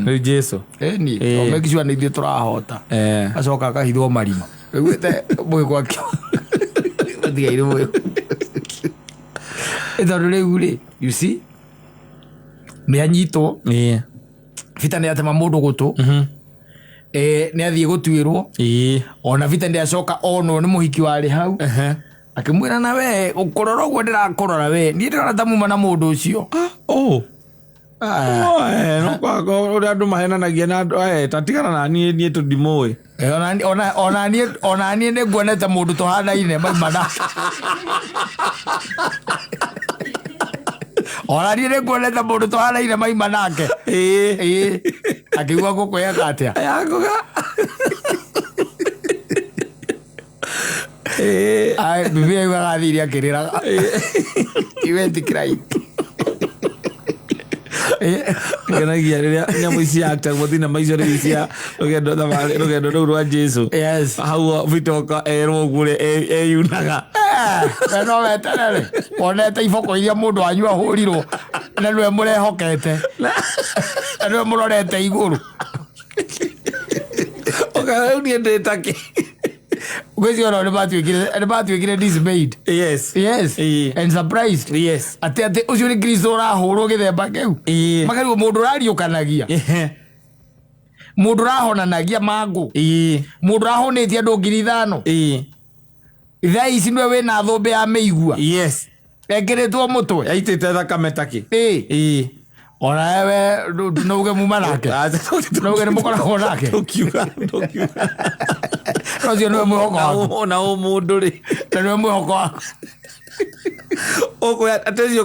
Speaker 2: Rĩu Jesu.
Speaker 1: Ĩni, ũmake sure nĩ ithuĩ tũrahota. Acoka akahithwo marima. Ũiguĩte mwĩkwa kĩo. Ũtigaire mwĩkwa. Tondũ rĩu rĩ, you see, nĩ anyitwo. Bita nĩ atema mũndũ gũtũ. Nĩ athiĩ gũtuĩrwo. Ona Bita nĩ acoka onwo nĩ mũhiki warĩ hau. Akĩmwĩra na we, ũkũrora ũguo ndĩrakũrora we. Niĩ ndĩrona ta muma na mũndũ ũcio. Ah.
Speaker 2: No kwaga ũrĩa andũ mahenanagia na andũ eh, ta tigana na niĩ niĩ tũndimũĩ.
Speaker 1: Eh, ona niĩ nĩ nguonete mũndũ tũhanaine maimana. Ona niĩ nĩ nguonete mũndũ tũhanaine maima nake.
Speaker 2: Ĩĩ.
Speaker 1: Ĩĩ. Akĩigua ngũkũ yeka atĩa?
Speaker 2: Yakũga. Ĩĩ.
Speaker 1: Ai, bibi aiguaga athire akĩrĩraga. He went crying. Ĩĩ.
Speaker 2: Ngenagia rĩrĩa nyamũ ici actagwo thinema icio rĩu cia rũgendo thabarĩ rũgendo rũu rwa Jesu.
Speaker 1: Yes.
Speaker 2: Hau Bitoka erwo ũguo ũrĩa eyunaga.
Speaker 1: Eh, we no weterere wonete iboko iria mũndũ wanyu ahũrirwo na nĩwe mũrehokete na nĩwe mũrorete igũrũ.
Speaker 2: Ũkara rĩu niĩ ndĩ takĩ.
Speaker 1: Ngwĩciria onao nĩmatuĩkire dismayed.
Speaker 2: Yes.
Speaker 1: Yes.
Speaker 2: Ĩĩ.
Speaker 1: And surprised.
Speaker 2: Yes.
Speaker 1: Atĩ ũcio nĩ Kristo ũrahũrwo gĩthemba kĩu.
Speaker 2: Ĩĩ.
Speaker 1: Makarigwo mũndũ ũrariũkanagia,
Speaker 2: Ehe.
Speaker 1: mũndũ ũrahonanagia mangũ,
Speaker 2: Ĩĩ.
Speaker 1: mũndũ ũrahũnĩtie andũ 5,000.
Speaker 2: Ĩĩ.
Speaker 1: Thaa ici nĩwe wĩna thũmbĩ ya mĩigua
Speaker 2: Yes.
Speaker 1: ekĩrĩtwo mũtwe.
Speaker 2: Yaitĩte thakame takĩ.
Speaker 1: Ĩĩ.
Speaker 2: Ĩĩ.
Speaker 1: Ona wewe nauge muma nake, nauge nĩ mũkoragwo nake.
Speaker 2: Tũkiuga tũkiuga.
Speaker 1: Na ũcio nĩwe mwĩhoko waku.
Speaker 2: Na ũmũndũ rĩ.
Speaker 1: Na nĩwe mwĩhoko waku.
Speaker 2: Ũkwĩra atĩ ũcio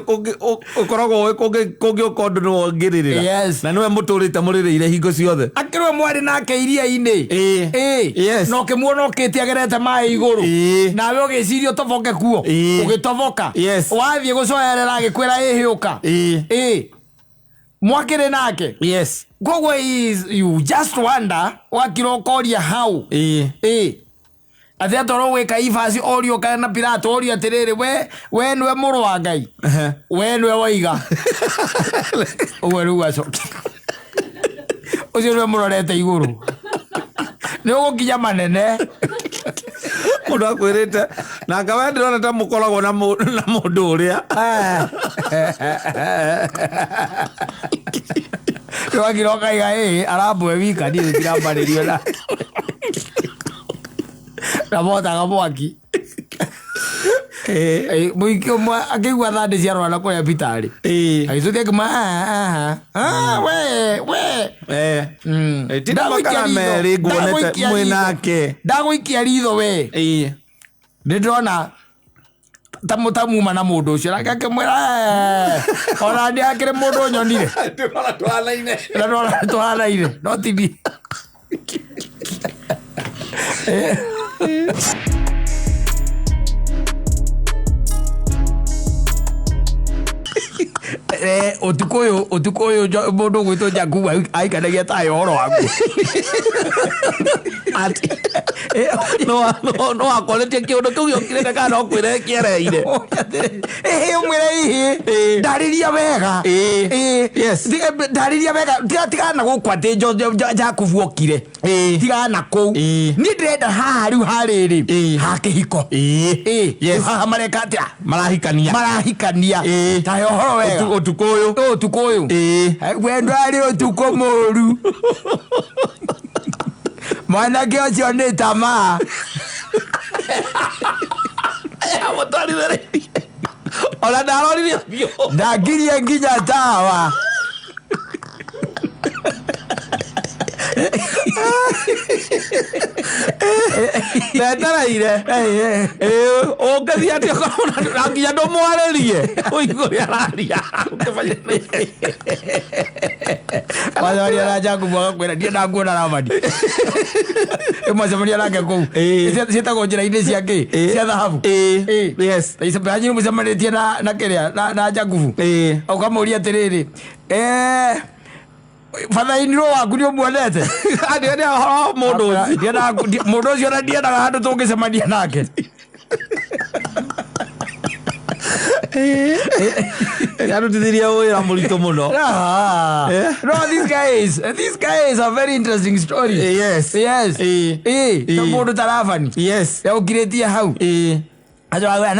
Speaker 2: ũkoragwo ũĩ kũngĩũka ũndũ nĩwe ũngĩrĩrĩra.
Speaker 1: Yes.
Speaker 2: Na nĩwe mũtũrĩte mũrĩrĩire hingo ciothe.
Speaker 1: Akĩrwe mwarĩ nake iria-inĩ.
Speaker 2: Ĩĩ.
Speaker 1: Ĩĩ.
Speaker 2: Yes.
Speaker 1: Na ũkĩmuona ũkĩte agerete maĩ igũrũ.
Speaker 2: Ĩĩ.
Speaker 1: Nawe ũgĩciria ũtoboke kuo.
Speaker 2: Ĩĩ.
Speaker 1: Ũgĩtoboka.
Speaker 2: Yes.
Speaker 1: Wathiĩ gũcoerera agĩkwĩra ĩhĩũka.
Speaker 2: Ĩĩ.
Speaker 1: Ĩĩ. Mwakĩrĩ nake.
Speaker 2: Yes.
Speaker 1: Koguo you just wonder wakira ũkoria how.
Speaker 2: Ĩĩ.
Speaker 1: Ĩĩ. Atĩ atorwo gwĩ Kaifasi orio kana na Pilato orio atĩrĩrĩ, we nĩwe mũrũ wa Ngai.
Speaker 2: Ehe.
Speaker 1: We nĩwe waiga. Ũguo rĩu acokia. Ũcio nĩwe mũrorete igũrũ. Nĩ ũgũkinya manene.
Speaker 2: Mũndũ akwĩrĩte na nga we ndĩrona ta mũkoragwo na mũndũ ũrĩa.
Speaker 1: Wakira ũkaiga ĩĩ arambwe wika niĩ ndĩrambarĩrio nake. Na motaga mwaki.
Speaker 2: Ĩĩ.
Speaker 1: Mũingĩ ũmwe akĩigua thandĩ cia rwana kũrĩa thibitarĩ.
Speaker 2: Ĩĩ.
Speaker 1: Agĩcokia akĩmwĩra, "Ah, ah, ah, we we."
Speaker 2: Eh.
Speaker 1: Mm.
Speaker 2: Ti na makara merĩ nguonete mwĩ nake.
Speaker 1: Ndagũikia ritho we.
Speaker 2: Ĩĩ.
Speaker 1: Nĩ ndĩrona ta mũtamuma na mũndũ ũcio nake akĩmwĩra, "Eh, ona nĩ akĩrĩ mũndũ nyonire."
Speaker 2: Ndĩrona tũhanaine.
Speaker 1: Na ndĩrona tũhanaine no ti niĩ. Eh, ũtukũ ũyũ mũndũ ũgwĩtwo Jakubu aikanagia tayo ũhoro waku.
Speaker 2: No akoretie kĩũndũ kĩu gĩokire kana no kwĩre kĩereire.
Speaker 1: Ĩhĩ ũmwĩre ĩhĩ ndarĩria wega.
Speaker 2: Ĩĩ.
Speaker 1: Ĩĩ.
Speaker 2: Yes.
Speaker 1: Ndarĩria wega tigana gũkũ atĩ Jakubu okire.
Speaker 2: Ĩĩ.
Speaker 1: Tigana kũu.
Speaker 2: Ĩĩ.
Speaker 1: Niĩ ndĩrenda haha rĩu harĩrĩ
Speaker 2: Ĩĩ.
Speaker 1: ha kĩhiko.
Speaker 2: Ĩĩ.
Speaker 1: Ĩĩ.
Speaker 2: Yes.
Speaker 1: Rĩu haha mareka atĩa?
Speaker 2: Marahikania.
Speaker 1: Marahikania.
Speaker 2: Ĩĩ.
Speaker 1: Tahe ũhoro wega.
Speaker 2: Ũtukũ ũyũ.
Speaker 1: Ũyũ ũtukũ ũyũ.
Speaker 2: Ĩĩ.
Speaker 1: Wendo arĩ ũtukũ mũru. Mwanake ũcio nĩ tamaa.
Speaker 2: Amũtwarithĩrĩirie. Ona ndarorire ũthiũ.
Speaker 1: Ndakirie nginya tawa.
Speaker 2: Ndetereire. Ĩĩ, ũngĩthiĩ atĩa okorwo na nginya ndũmwarĩrie. Ũigue ũrĩa araria.
Speaker 1: Wacaria na Jakubu agakwĩra ndiĩ ndakuona Labani. Ĩmwacemania nake kũu.
Speaker 2: Ĩĩ.
Speaker 1: Ciĩtagwo njĩra-inĩ cia kĩ?
Speaker 2: Ĩĩ.
Speaker 1: Cia thahabu.
Speaker 2: Ĩĩ.
Speaker 1: Ĩĩ.
Speaker 2: Yes.
Speaker 1: Hanyu mũcemanĩtie na kĩrĩa na Jakubu.
Speaker 2: Ĩĩ.
Speaker 1: Ũkamũria atĩrĩrĩ, batha-inĩ waku nĩ ũmuonete?
Speaker 2: Ndĩrenda ũhoro wa mũndũ ũcio.
Speaker 1: Mũndũ ũcio ona ndiendaga handũ tũngĩcemania nake.
Speaker 2: Arutithirie wĩra mũritũ mũno.
Speaker 1: Ah.
Speaker 2: Eh?
Speaker 1: No, these guys are very interesting story.
Speaker 2: Yes.
Speaker 1: Yes.
Speaker 2: Ĩĩ.
Speaker 1: Ĩĩ, ta
Speaker 2: Ĩĩ.
Speaker 1: mũndũ ta Labani.
Speaker 2: Yes.
Speaker 1: Yaũkirĩtie hau.
Speaker 2: Ĩĩ.
Speaker 1: Acoka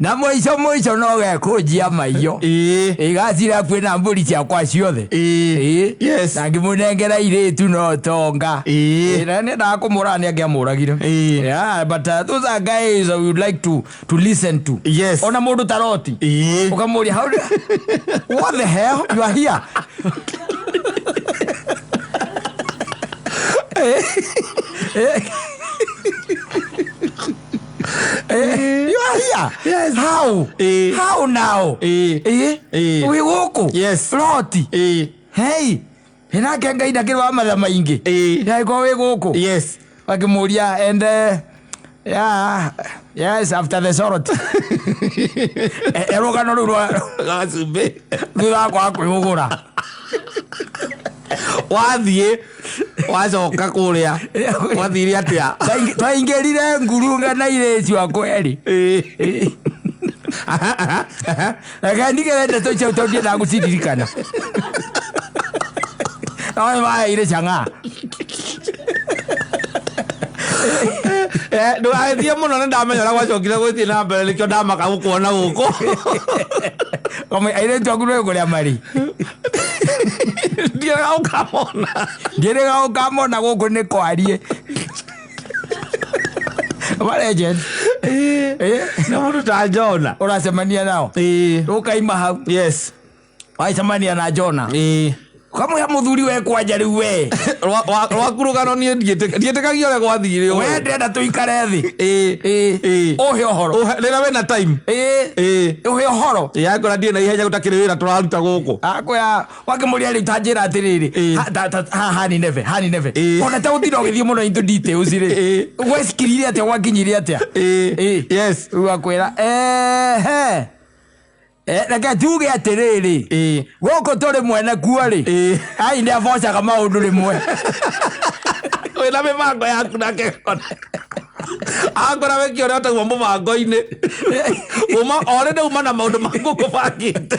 Speaker 1: na mũico mũico no gekũnjia maiyo.
Speaker 2: Ĩĩ.
Speaker 1: Ĩgacira kwĩna mbũri ciakwa ciothe.
Speaker 2: Ĩĩ.
Speaker 1: Ĩĩ.
Speaker 2: Yes.
Speaker 1: Na ngĩmũnengera irĩtu no tonga.
Speaker 2: Ĩĩ.
Speaker 1: Na nĩendaga kũmũraga nĩ angĩamũragire.
Speaker 2: Ĩĩ.
Speaker 1: Yeah, but those are guys we would like to listen to.
Speaker 2: Yes.
Speaker 1: Ona mũndũ ta Loti.
Speaker 2: Ĩĩ.
Speaker 1: Ũkamũria how do, what the hell you are here? You are here.
Speaker 2: Yes.
Speaker 1: How?
Speaker 2: Eh.
Speaker 1: How now?
Speaker 2: Eh.
Speaker 1: Eh?
Speaker 2: Eh.
Speaker 1: Wĩ gũkũ?
Speaker 2: Yes.
Speaker 1: Loti.
Speaker 2: Ĩĩ.
Speaker 1: Hey. Nake Ngai ndakĩrĩ wa matha maingĩ.
Speaker 2: Ĩĩ.
Speaker 1: Angĩkorwo wĩ gũkũ.
Speaker 2: Yes.
Speaker 1: Akĩmũria and yeah, yes after the salt. Rũgano rũu rwa
Speaker 2: Gacumbĩ.
Speaker 1: thutha wa kwaga kwĩhũgũra.
Speaker 2: Wathiĩ wacoka kũrĩa wathire atĩa?
Speaker 1: Twaingĩrire ngurunga na irĩci akwa erĩ.
Speaker 2: Ĩĩ. Aha, aha, aha.
Speaker 1: Reke ndigere ndeto icio tondũ ndiendaga gũciririkana. No nĩmaheire chang'aa.
Speaker 2: Eh, ndũgagĩthiĩ mũno nĩ ndamenya ũrĩa gwacokire gwĩthiĩ na mbere nĩkĩo ndamaka gũkuona gũkũ.
Speaker 1: Kamwe airĩtu aku nĩũĩ kũrĩa marĩ.
Speaker 2: Ndiĩrĩga gũkamona.
Speaker 1: Ndiĩrĩga gũkamona gũkũ nĩ kwarie. Ma legend.
Speaker 2: Ĩĩ.
Speaker 1: Eh,
Speaker 2: Nĩ mũndũ ta Jona.
Speaker 1: Ũracemania nao.
Speaker 2: Ĩĩ.
Speaker 1: Ũkaima hau.
Speaker 2: Yes.
Speaker 1: Wacemania na Jona.
Speaker 2: Ĩĩ.
Speaker 1: Kamwe mũthuri we kwanja rĩu we.
Speaker 2: Rwaku rũgano niĩ ndiĩtĩkagia ũrĩa gwathire ũũ.
Speaker 1: We ndĩrenda tũikare thĩ.
Speaker 2: Ĩĩ.
Speaker 1: Ĩĩ.
Speaker 2: Ĩĩ.
Speaker 1: Ũhe ũhoro.
Speaker 2: Rĩrĩa wĩna time.
Speaker 1: Ĩĩ.
Speaker 2: Ĩĩ.
Speaker 1: Ũhe ũhoro.
Speaker 2: Ĩĩ, angĩkorwo ndirĩ na ihenya gũtakĩrĩ wĩra tũraruta gũkũ.
Speaker 1: Akwĩra wakĩmũria rĩu ta njĩra atĩrĩrĩ.
Speaker 2: Ĩĩ.
Speaker 1: Ha ha Nineve, ha Nineve.
Speaker 2: Ĩĩ.
Speaker 1: Ona ta gũtinda ũgĩthiĩ mũno into details rĩ.
Speaker 2: Ĩĩ.
Speaker 1: Gwecikirire atĩa gwakinyire atĩa?
Speaker 2: Ĩĩ.
Speaker 1: Ĩĩ.
Speaker 2: Yes.
Speaker 1: Rĩu akwĩra ehe. Reke tuge atĩrĩrĩ.
Speaker 2: Ĩĩ.
Speaker 1: Gũkũ tũrĩ mwene kuo rĩ.
Speaker 2: Ĩĩ.
Speaker 1: Ai nĩ abocaga maũndũ rĩmwe.
Speaker 2: Wĩna mĩbango yaku nake akora wĩke ũrĩa ũtauma mũbango-inĩ uma already uma na maũndũ maku ũkũbangĩte.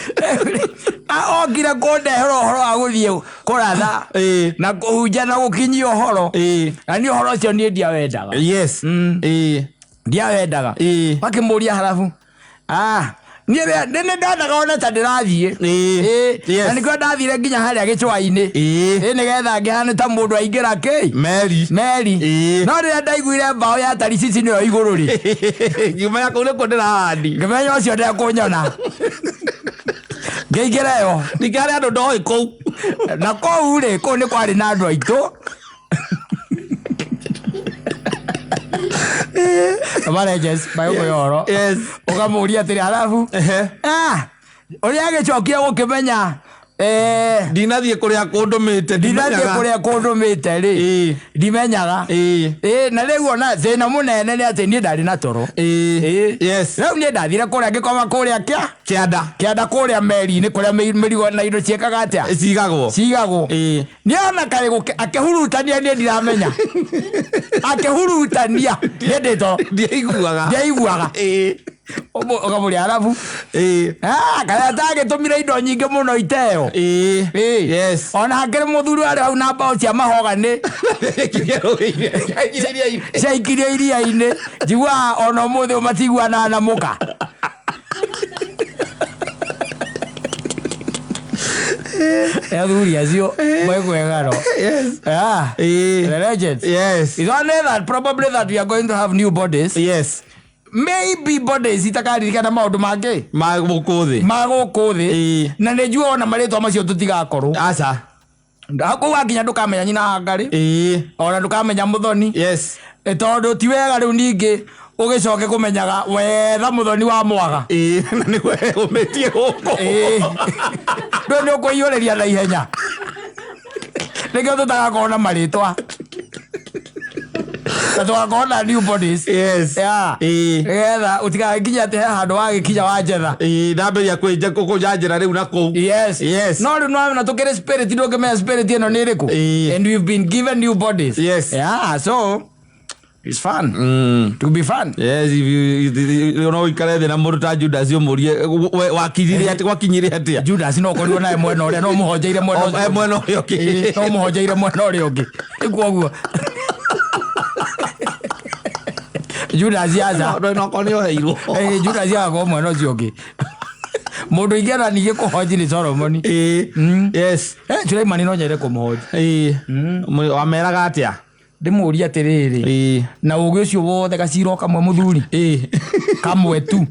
Speaker 1: Okire kũndehera ũhoro wa gũthiĩ kũratha
Speaker 2: Ĩĩ.
Speaker 1: na kũhunjia na gũkinyia ũhoro.
Speaker 2: Ĩĩ.
Speaker 1: Na niĩ ũhoro ũcio niĩ ndiawendaga.
Speaker 2: Yes. Ĩĩ.
Speaker 1: Ndiawendaga.
Speaker 2: Ĩĩ.
Speaker 1: Makĩmũria harabu. Ah, niĩ nĩ ndonaga ona ta ndĩrathiĩ.
Speaker 2: Ĩĩ.
Speaker 1: Ĩĩ.
Speaker 2: Yes.
Speaker 1: Na nĩkĩo ndathire nginya harĩa gĩcũa-inĩ.
Speaker 2: Ĩĩ.
Speaker 1: Ĩĩ nĩgetha ngĩhane ta mũndũ aingĩra kĩ?
Speaker 2: Meri.
Speaker 1: Meri.
Speaker 2: Ĩĩ.
Speaker 1: No rĩrĩa ndaiguire mbaũ ya tariciti nĩyo igũrũ rĩ.
Speaker 2: Ngiuma ya kũu nĩkuo ndĩrahandi.
Speaker 1: Ngĩmenya ũcio ndekũnyona. Ngĩingĩra ĩyo.
Speaker 2: Ningĩ harĩ andũ ndoĩ kũu.
Speaker 1: Na kũu rĩ, kũu nĩ kwarĩ na andũ aitũ. Marejes, mayũkũya ũhoro.
Speaker 2: Yes.
Speaker 1: Ũkamũria atĩrĩ halafu.
Speaker 2: Ehe.
Speaker 1: Ah, ũrĩa agĩcokire gũkĩmenya
Speaker 2: Ndinathiĩ kũrĩa kũndũmĩte.
Speaker 1: ndinathiĩ
Speaker 2: Ndimenyaga.
Speaker 1: kũrĩa kũndũmĩte rĩ
Speaker 2: Ĩĩ.
Speaker 1: ndimenyaga
Speaker 2: Ĩĩ.
Speaker 1: Ĩĩ, na rĩu ona thĩna mũnene nĩ atĩ niĩ ndarĩ na toro
Speaker 2: Ĩĩ.
Speaker 1: Ĩĩ.
Speaker 2: Yes.
Speaker 1: Rĩu niĩ ndathire kũrĩa ngĩkoma kũrĩa kĩa
Speaker 2: Kĩanda.
Speaker 1: kĩanda kũrĩa meri-inĩ kũrĩa mĩrigo na indo ciĩkaga atĩa
Speaker 2: Cigagwo.
Speaker 1: cigagwo
Speaker 2: Ĩĩ.
Speaker 1: nĩona kaĩ akĩhurutania niĩ ndiramenya akĩhurutania niĩ ndĩ toro
Speaker 2: Ndiaiguaga.
Speaker 1: ndiaiguaga
Speaker 2: Ĩĩ.
Speaker 1: Ũkamũria arabu
Speaker 2: Ĩĩ.
Speaker 1: Ah, kana atagĩtũmire indo nyingĩ mũno iteo
Speaker 2: Ĩĩ.
Speaker 1: Ĩĩ.
Speaker 2: Yes.
Speaker 1: Ona hakĩrĩ mũthuri warĩ hau na mbaũ cia mahoga nĩ ciaikirio iria-inĩ njiguaga ona ũmũthĩ ũyũ matiguanaga na mũka. Athuri acio mekwegano.
Speaker 2: Yes.
Speaker 1: Ah,
Speaker 2: Ĩĩ.
Speaker 1: the legends.
Speaker 2: Yes.
Speaker 1: It's only that probably that we are going to have new bodies.
Speaker 2: Yes.
Speaker 1: Maybe bodies itakaririkana maũndũ mangĩ
Speaker 2: Ma gũkũ thĩ.
Speaker 1: ma gũkũ thĩ
Speaker 2: Ĩĩ.
Speaker 1: na nĩ njua ona marĩtwa macio tũtigakorwo
Speaker 2: Aca.
Speaker 1: kũu wakinya ndũkamenya nyina wa ngarĩ
Speaker 2: Ĩĩ.
Speaker 1: ona ndũkamenya mũthoni
Speaker 2: Yes.
Speaker 1: Tondũ ti wega rĩu ningĩ ũgĩcoke kũmenyaga wetha mũthoni wa mwaga.
Speaker 2: Ĩĩ, na nĩwe ũmĩtie gũkũ.
Speaker 1: Ĩĩ. Ndũĩ nĩ ũkũiyũrĩria na ihenya nĩkĩo tũtagakorwo na marĩtwa na tũgakorwo na new bodies.
Speaker 2: Yes.
Speaker 1: Yeah.
Speaker 2: Ĩĩ.
Speaker 1: Nĩgetha ũtigagĩkinye atĩ he handũ wagĩkinya wanjetha.
Speaker 2: Ĩĩ, ndambĩrĩria kwĩnja kũnjanjĩra rĩu na kũu.
Speaker 1: Yes.
Speaker 2: Yes.
Speaker 1: No rĩu nĩwamenya tũkĩrĩ spirit ndũngĩmenya spirit ĩno nĩ ĩrĩkũ.
Speaker 2: Ĩĩ.
Speaker 1: And we've been given new bodies.
Speaker 2: Yes.
Speaker 1: Yeah, so it's fun. To be fun.
Speaker 2: Yes, if you no ũikare thĩ na mũndũ ta Judas ũmũrie wakinyire atĩa gwakinyire atĩa.
Speaker 1: Judas no korirwo naye mwena ũrĩa no mũhonjeire mwena
Speaker 2: O,
Speaker 1: ũcio.
Speaker 2: mwena ũrĩa ũngĩ.
Speaker 1: Ĩĩ, no mũhonjeire mwena ũrĩa ũngĩ. Kwoguo Judas aca.
Speaker 2: No, no korwo nĩ oheirwo.
Speaker 1: Ĩĩ, Judas agakorwo mwena ũcio ũngĩ. Mũndũ ingĩenda ningĩ kũhonji nĩ Solomoni.
Speaker 2: Ĩĩ. Yes.
Speaker 1: Suleimani no nyende kũmũhonji.
Speaker 2: Ĩĩ. Wameraga atĩa?
Speaker 1: Ndĩmũrie atĩrĩrĩ.
Speaker 2: Ĩĩ.
Speaker 1: Na ũgĩ ũcio wothe gacira o kamwe mũthuri.
Speaker 2: Ĩĩ.
Speaker 1: Kamwe tu.